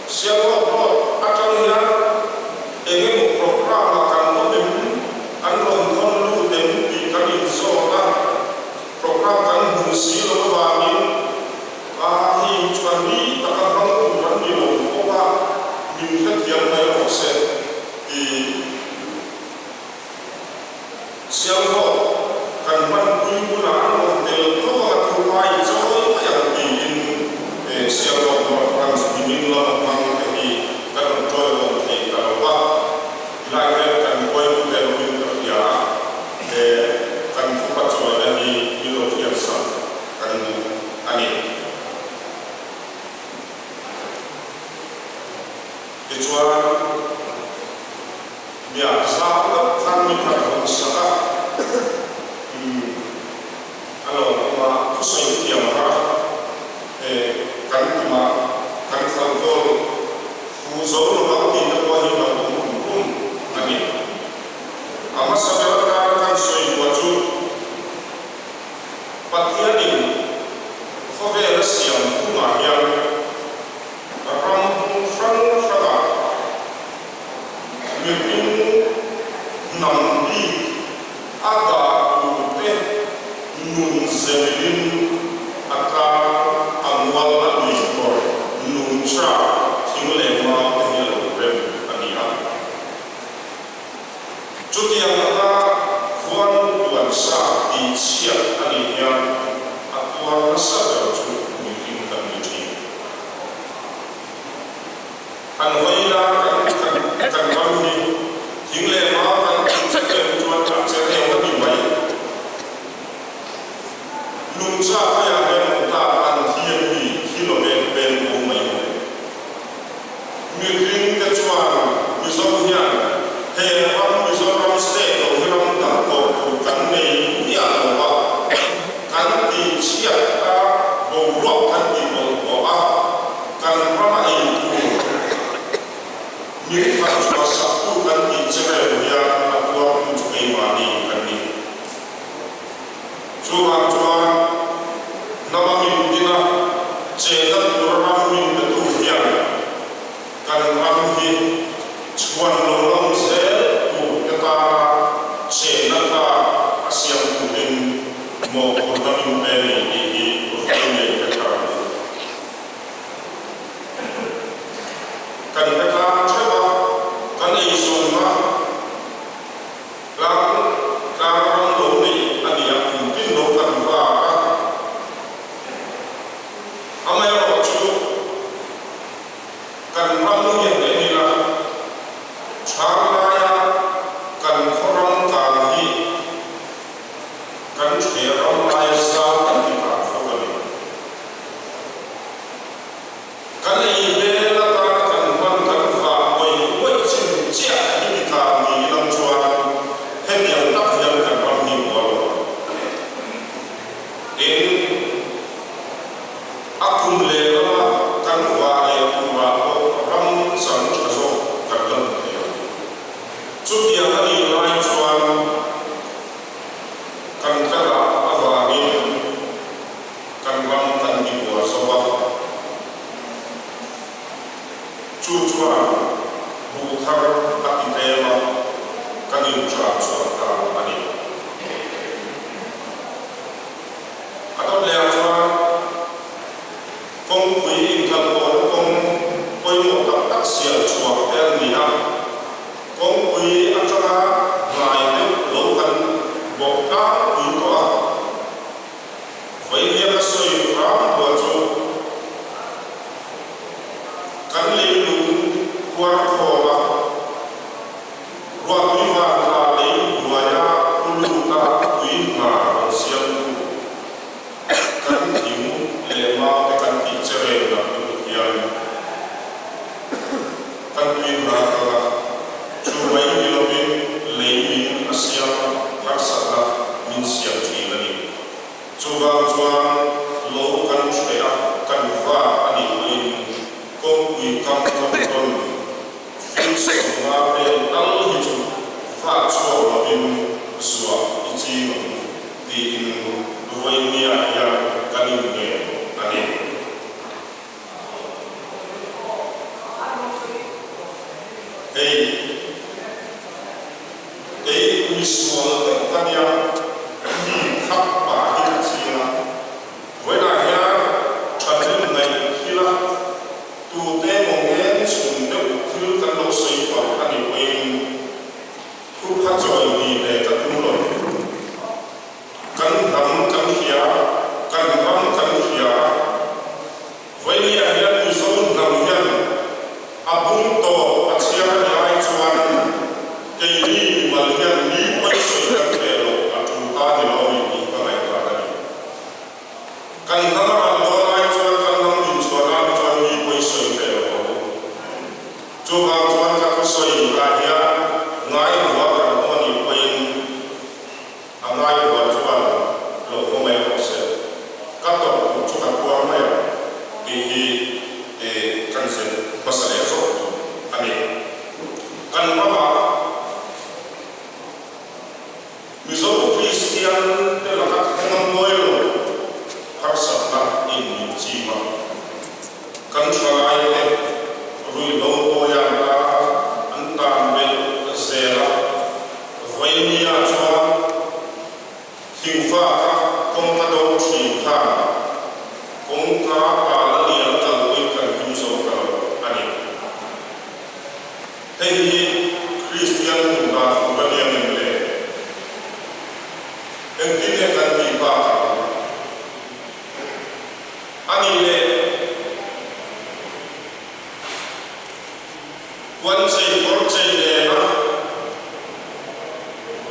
Sialhawk pawh atang hian eng emaw programme ah kan awm em, an rawn thawn lut em tih kan inzawt a, programme kan hmu si lo avangin a hi chuan mi taka hmang tur an ni lo bawk a, min hrethiam mai rawh se tih. Sialhawk kan hmanpui hunah an rawn tel tawk a, thu ai chawi mai ang tiin Sialhawk North Branch nimin lama hmang te hi kan rawn ṭawiawm thei ta lo va, tilai hian kan huaitute rawin ka hria a, he kan thupa chawina hi min lo hriatsak kan duh a ni. Tichuan. Nia, zau deuh khan mi khat rawn sak a, umm, a lo awm a, thusawi thiam kha kan tumah kan khalh kawl fu zo lo ang tih te pawh hi lo awm kum kum a ni. A hmasa ber atana kan sawi buah chu Pathianin khawvel a siam thungah hian ram hmun hrang hrangah Mihring hnam bik a dah turte nun zelin a tlang a mual a lui kawr nungcha thing leh mau te hi a lo rem a ni a. Chutiang anga khuan tuan sa tih chhiat a nih hian a tuar nasa ber chu mihring kan ni thin. Kan hawi la kan kan kan ram hi thing leh mau kan tih chu em chuan a che reu a ni mai. Nungcha khawiah hian awm ta an thi em hi thi lo ve pen bo mai maw. Mihring te chuan Mizo hian he ram Mizoram state lo hi ram dang tawh tur kan nei miah lo va, kan tih chhiat a boruak kan tih bawlhhlawh a, Kan rama ei tur min thar chhuah saktu kan tih che reng hian a tuartu chu keimahni kan ni. Chuvang chuan hnama min dina chenna tur ram min petu hian kan ram hi chhuan lo ram zel tur te tana chenna tlak a siam turin mawhphurhna min pe a ni tih hi vawi nei ka thar a ni. Kan hretlang theuh a, kan eizawnna tlang tlang ram lo neih a ni a, kum tin lo kan vak a. Amaherawhchu, kan ram hian en ila, chhang laia kan khaw ram kang hi kan ṭhe ram aia zau kan ti phah fo a ni. Kan ei hmel atana kan hman kan vah uaih uaih chin chiah hi mi tlang ni ilang chuan hetiang tak hian kan ram hi mual lo ang. Tin, a kum leh lama kan vah leh turah pawh ram chang tha zawk kan la hmu thei ang. Chutiang a nih lai chuan kan tlatah avangin, Kan ram kan ti buar zo a, chu chuan buh thar a ti tlem a, kan inṭah chhuah ta a ni. A dawt leh ah chuan kawngpui inkalpawhna kawng pawimawh tak tak sial chhuak te an ni a, kawngpui aṭanga hnai deuh lo kan bawk tlangpui tawh a. Vawinia ka sawi hram bual chu kan leilung kuar khawm a, ruahtui vantla lei hnuaia pu luta tui hna rawn siamtu kan thing leh mau te kan tih che reng lam lutuk hian kan tui hna kal a, chu mai ni lovin lei min a siam a, harsatna min siam thin a ni. Chuvang chuan lo kan hreh a, kan vak a nih pawhin kawngpui kam tawn tawn feet 50 vel tal hi chu vak chhuak lovin zuah i ching ang tiin vawinia hian kan inngen a ni. Hei, kei misual deuh ka nia, mi khat pah hi ka ching a. Vawiinah hian thahnem ngaih thil a, tute emaw ngen chhun deuh thil kan lo sawi pah a ni pawhin thu kha chawi ni ve ka tum lo. Kan hnam kan hria, kan ram kan hria a. Vawinia hian Mizo hnam hian a bung tawp a chhiar a ni ai chuan keini mimal hian mi pawi sawi kan pe loh a tul ta ni lo mi tih ka ngaihtuah a ni. Kan hnam a ral dawn ai chuan kan hnam dinchhuah nan chuan mi pawi sawi pe lo ang u. Chuvang chuan ka thusawi ah hian ngaihtuah kan awm a nih pawhin A ngai huan chuan lo haw mai rawh se, ka tawrh tur chu ka tuar mai ang tih hi kan zir hmasa leh zawk tur a ni. Kan ramah Mizo Kristian te laka thleng a mawi lo harsatna in min chim a, kan thalai te ruihhlo tawian ta an tan belh zel a, Vawinia chuan thingfa kha kawngka do thin khan kawngka tala lian kalpui kan him zo ta lo a ni. Hei hi Kristian tum dan tur a nia ngem le? Engtin nge kan tih bak ang? A nih leh Puan chei kawr chei nena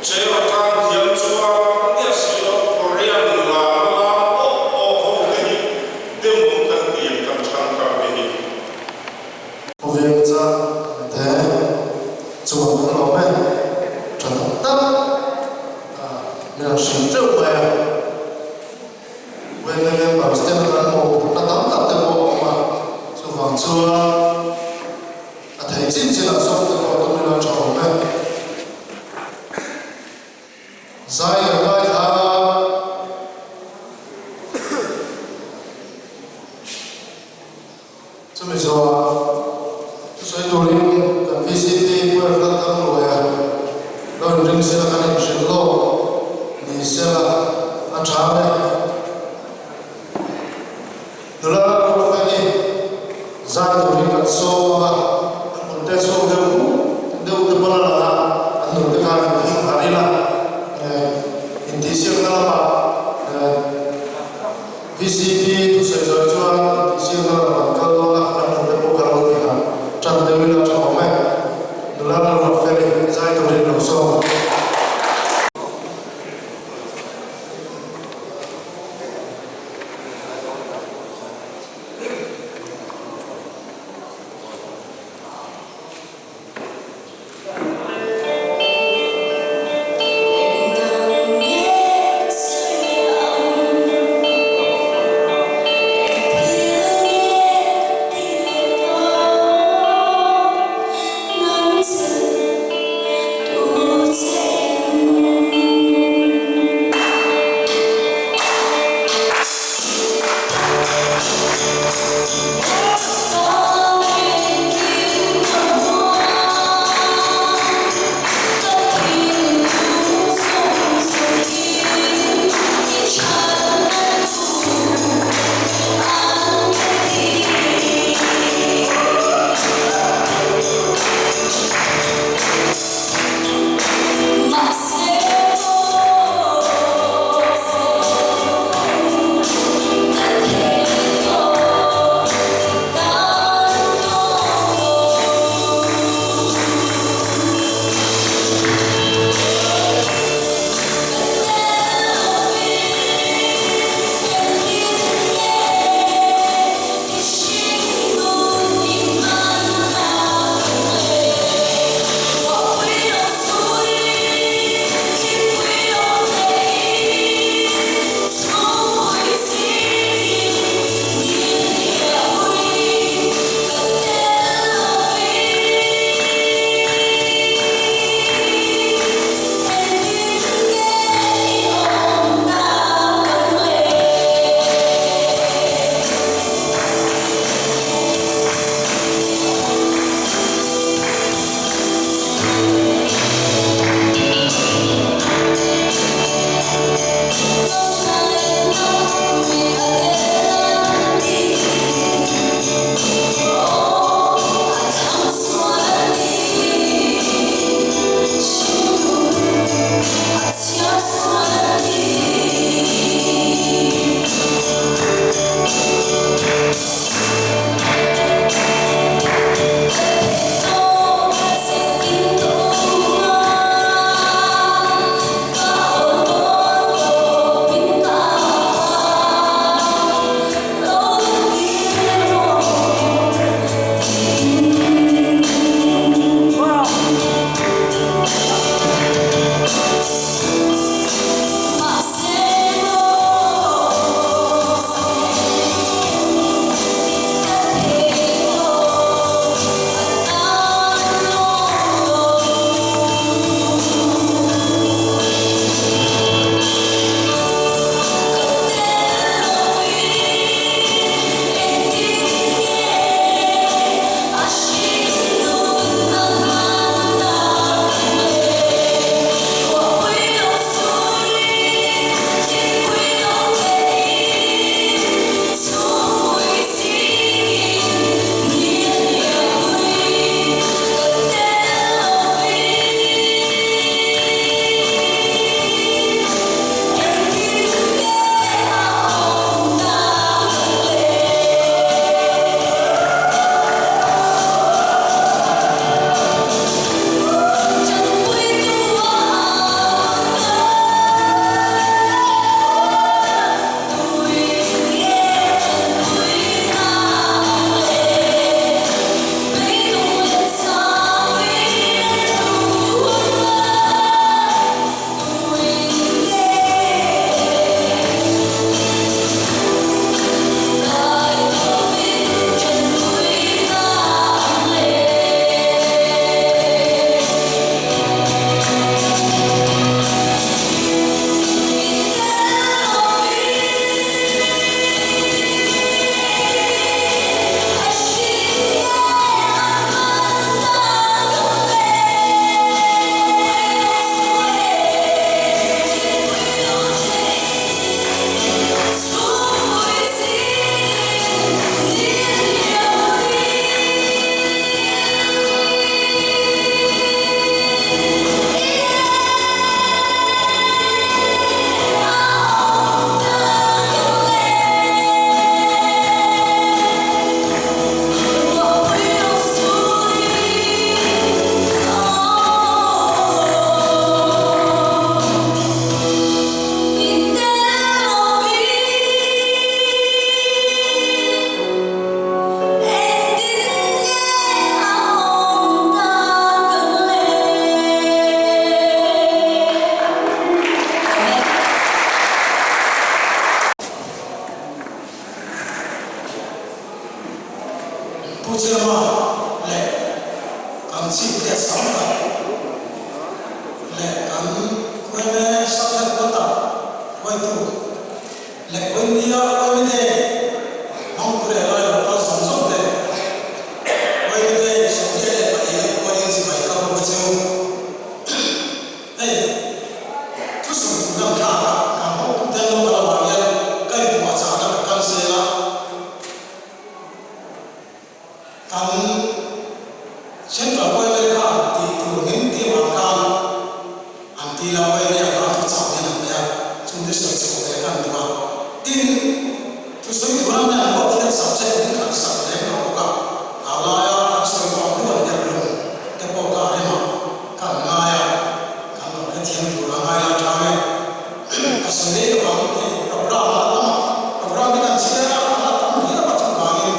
chei a tan thiam chuan nia si lo Korean lam lam awh awh ho te hi demawm kan tih kan chhang thar te hi. Khawvel chang te chuan kan lawm e, tha tak tak min han hrilh teuh mai a. Chumi zawhah thusawi turin kan VCP Pu Efrat Thangluaia lo inring sela kan inhrilh lawk ni sela a tha ang e. Nula Ruatfeli zai turin kan sawm a, an kut te chhuak deuh deuh te pawn a lang a, an nute khan an thing harh ila, intihsiakna lamah VCP thusawi zawi chuan intihsiakna lamah an kal dawn a, an nute pawh kha lo ti harh tan deuh ila tha awm e. Nula Ruatfeli zai turin lo sawm. Pu Chairman leh kan Chief Guest tam tak leh kan yma Sub Headquarter hruaitu leh India yma Day hmangtu leh lai lo kal zawng zawng te yma Day 74 pualin chibai ka bawk a che u. Hei, thusawi tur dang thlak a, kan hotute an lo kal avang hian ka inpuahchahna ka kal zel a. Kan Central Oil khan tih tur min tih avang khan an ti lo, oil ah khan thuchah hian an nei a, chungte sawi chhuah ve kan duh a. Tin, thusawi tur an nei pawh thian subject min khat sak lem lo bawk a, a laia kan sawi pawh hnu an herh lung te pawh kha a rem a. Kan ngai a, kan lo hrethiam tur a ngai lai tang e. Ka sawi leh lo ang, hei program a la tam a, program hi kan chhiar a, a la tam viau a chuvangin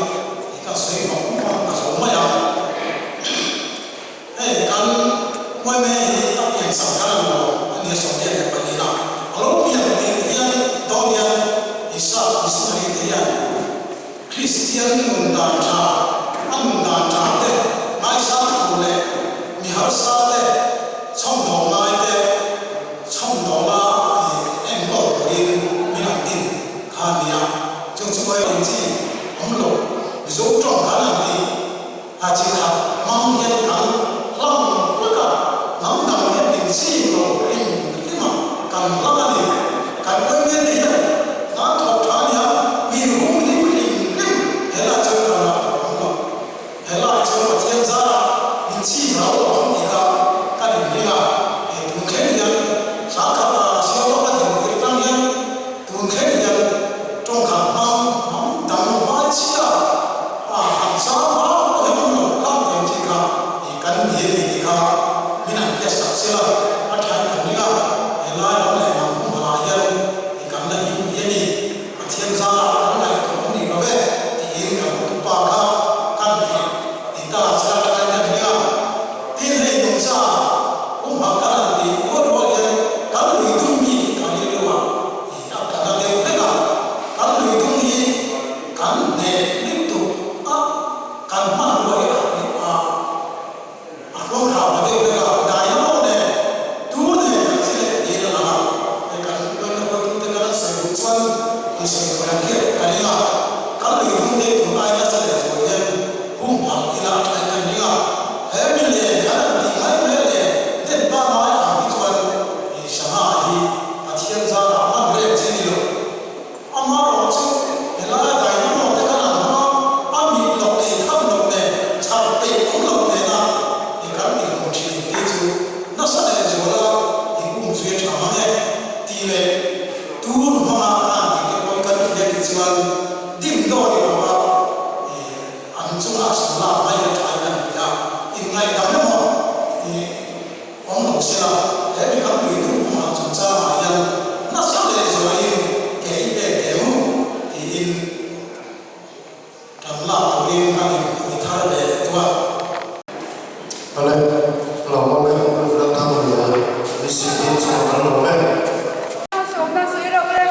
i kan sawi vang vang ka zo mai ang. Hei kan Huaime hi a pian chak kha lo a nia 24 a, a lo pian tir hian dawn hian Isa missionary te hian Kristian nun dan tha, a nun dan tha te ngaisang tur leh mi harsa te chhawmdawng ngai te chhawmdawnga enkawl turin min an din kha a nia. Chung chu Oil ang chi awm lo, Mizo tawng kan an tih a chi khat hmang hian kan hlang hlak a, hnam dang hian min chim lo hrim hrim a, kan hlang a ni. Kan oil te hian hna thawk tha a nia, mi hum hlim hrim hrim he lai chuan kan lah tur awm lo. He lai chuan Pathian zarah min chim rau lo ang tih kha kan inring a, he tun thleng hian hla khat a siam lawk a din tir tang hian tun thleng hian tawngkhat hmang hnam dang vai chhia a han chang vang pawh hian awm lo hlak diam chi kha i kan ni a ni tih kha min han hriat sak sela a thain kan ring a, he lai ram leh hnam humhalh ah hian i kan la him hi a ni, Pathian zarah kan ngaihtuah awm rih lo ve tiin kan hotupa kha kan hrilh ti ta sela thain kan ring a, tin hei nungcha humhalh kan han tih rual rual hian kan lui dum mi hi kan rilru ah i a tla na deuh hlek a, kan lui dum hi kan hneh lutuk a, kan hmanrua hi a ri a, a hruang thau ta deuh hlek a, dynamo nen tur nen kan thi leh niin a lang a, hei kan hruaina hruaitute kan an sawi duh chuan an sawi tur an hriat ka ring a, kan lui dum te tun ai nasa leh zual hian humhalh ila a thain kan ring a, he mi len kan han tih mai mai leh den pangai ang hi chuan i sangha hi Pathian zarah hman reng chi ni lo. Amaherawh chu helai dynamo te kan an hmang a, a mit loh ei tham loh nen, chhar peih awm loh nena i kan ti hmu thin tih chu nasa leh zuala i um zui a tha mang e tih leh tur hmanga kan tih te pawhin kan hria tih chuan dim dawi lo a i an chungah sawn lak mai a tha in kan hria. Inngaihdam emaw i. Awm lo sela, he mi kan tui duh hmunah chungchangah hian nasa leh zuahin ke i pek teh u tiin tan lak turin kan inpui thar ve leh duh a. Awle, lo awm e, Rev Thangluaia, VCP chungah kan lawm e. Sawmna sawi rauh le.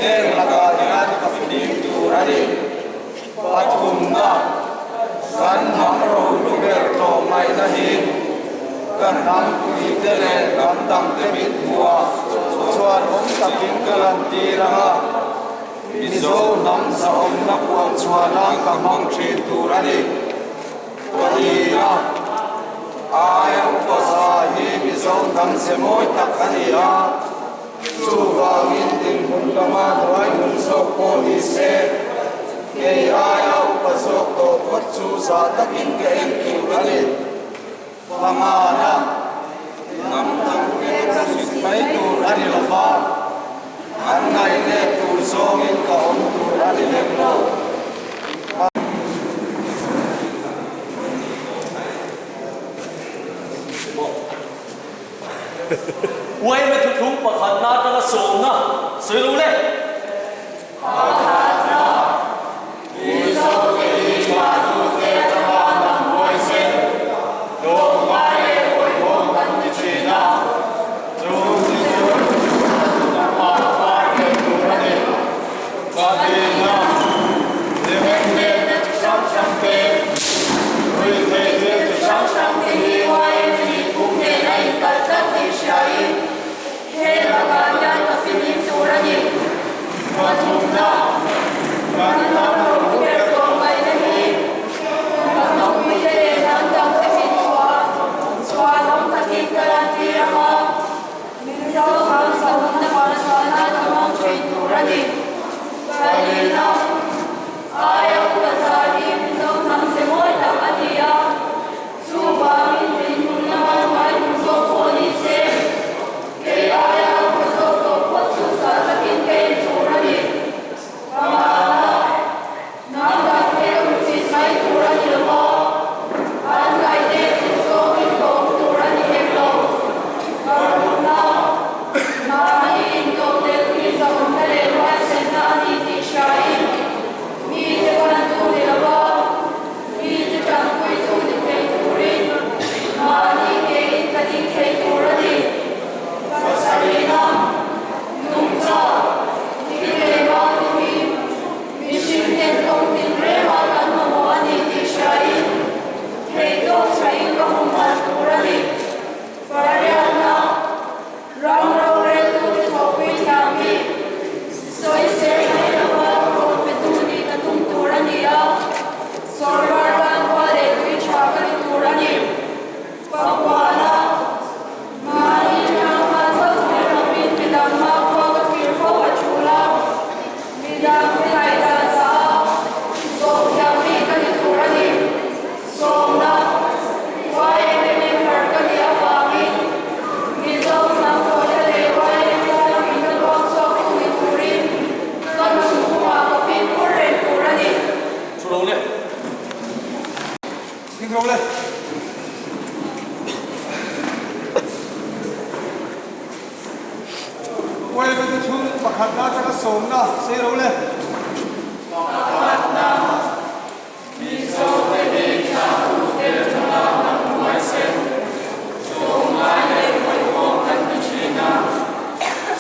Heng lakah hian ka fim tur a ni. Pathumna, kan hnam rohlu ber tlawmngaihna hi ka hnam puite leh hnam dangte mit hmuah chuan awm takin ka lantir ang a, Mizo hnam zahawmna puan chhuahna ka hmang thin tur a ni. Pahnihna, aia upa za hi Mizo hnam ze mawi tak a ni a. Chuvangin dinhmun lama hnuai hun zawk pawh ni se, kei aia upa zawk tawh phawt chu zah takin ka en tur a ni. Pangana, hnam dang te ka hrilh mai tur a ni lova, an ngaih let tur zawngin ka awm tur a ni lem lo. Yma thuthlung pakhatna atanga sawmna sawi lo le. Pakhatna, Mizote hi Chhuahtute atanga hnam huaisen, tlawmngai leh hawihhawm kan ti thin a, chung chu hnamah par thei tur a ni. Pahnihna, Lemengletna chi hrang hrang te, ruihtheih thil chi hrang hrang te hi YME kum nen a inkal tlat tih hriain he lakah hian ka fihlim tur a ni. Pathumna, Kan hnam ro ber tlawmngaihna hi kan hnampuite leh hnam dangte mitthua chhuanawm takin ka lantir ang a. Mizo hnam sahumna vanchhuahna ka hmang thin tur a ni. Palina, Aia upa za hi Mizo hnam ze mawi tak a ni a, chuvangin dinhmun lama hnuai hmu zawk pawh ni se, kei aia upa zawk tawh phawt chu zah takin ka en tur a ni. Pangana, Hnam dangte ka hmusit mai tur a ni lo va, an ngaihte chu zawngin ka awm tur a ni hek lo. Parukna, Mahni intawhtel hi zahawmna leh huaisenna a ni tih hriain mite bantu ni lo va, mite tanpuitu ni thei turin mahni kein ka ding thei tur a ni. Pasarihna, Nungcha, Thil leh Mate hi Mihring ten kawng tinreng ah kan mamawh a ni tih hriain theihtawp chhain ka humhalh tur a ni. Pariatna, Ram roreltute thawhpui thiam hi sawisel mai lova rawn petu nih ka tum tur a ni a, sawrkar tan khua leh tui tha ka ni tur a ni. Pakuana, Mahni tlangval chauh thlir lovin midang hma khua ka thlir fo a tul a, midang te ngaihdan za a zawh thiam mi ka ni tur a ni. Sawmna, YMA member ka nih avangin Mizo hnam tawhna leh YMA min ka tuak chhuak tu ni turin ka nunphungah ka fimkhur reng tur a ni. Thu lo le. Ding ro le. Uailve te chhung pakhatna atanga sawmna sei ro le. Pakhatna, Mizote hi thlahtute atanga hnam huaisen, tlawmngai leh hawihhawm kan ti thin a,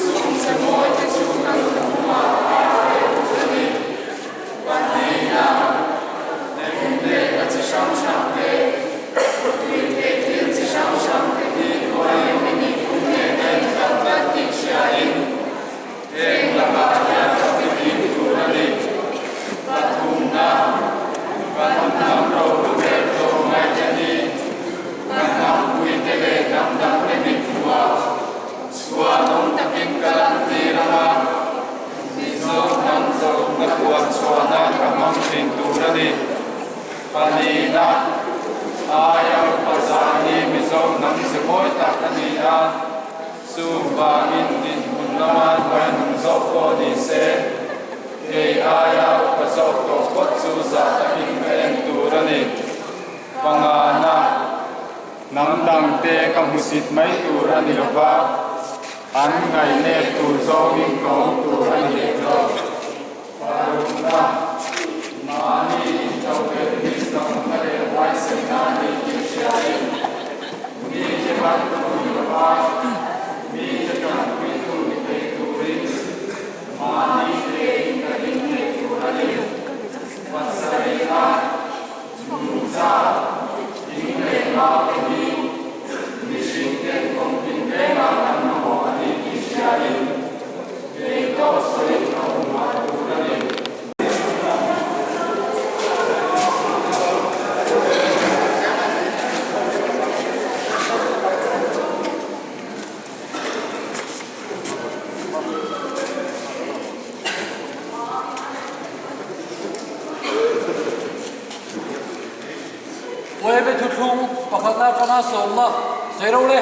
chung ze mawite chu kan nunphungah par ve tur a ni. Pahnihna, Lemlehna chi hrang hrang te, tuitheih thil chi hrang hrang te hi YMA nih phung nen a inkal tlat tih hriain heng lakah hian ka fihlim tur a ni. Pathumna, Kan hnam rohlu ber tlawmngaihte hi ka hnampuite leh hnam dangte mitthua chhuanawm takin ka lantir ang a. Mizo hnam zawhna puan chhuahna ka hmang thin tur a ni. Pahnihna, Aia upa zah hi Mizo hnam ze mawi tak a ni a, chuvangin dinhmun lama hnuaihnung zawk pawh ni se, kei aia upa zawk tawh phawt chu zah takin ka en tur a ni. Pangana, Hnam dangte ka hmusit mai tur a ni lova, an ngaihnep tur zawngin ka awm tur a ni leh lo. Parukna, Mahni intodelh hi zahawmna leh huaisenna a ni tih hriain, mite bantu ni lova, mite tanpuitu ni thei turin mahni tein ka ding thei tur a ni. Pasarihna, Nungcha, thing leh mau te hi mihring ten kawng tin reng a kan mamawh a ni tih hriain theihtawp sawiin ka awm ngai tur a ni. Uaime thuthlung pakhatna atanga sawmna sawi ro le.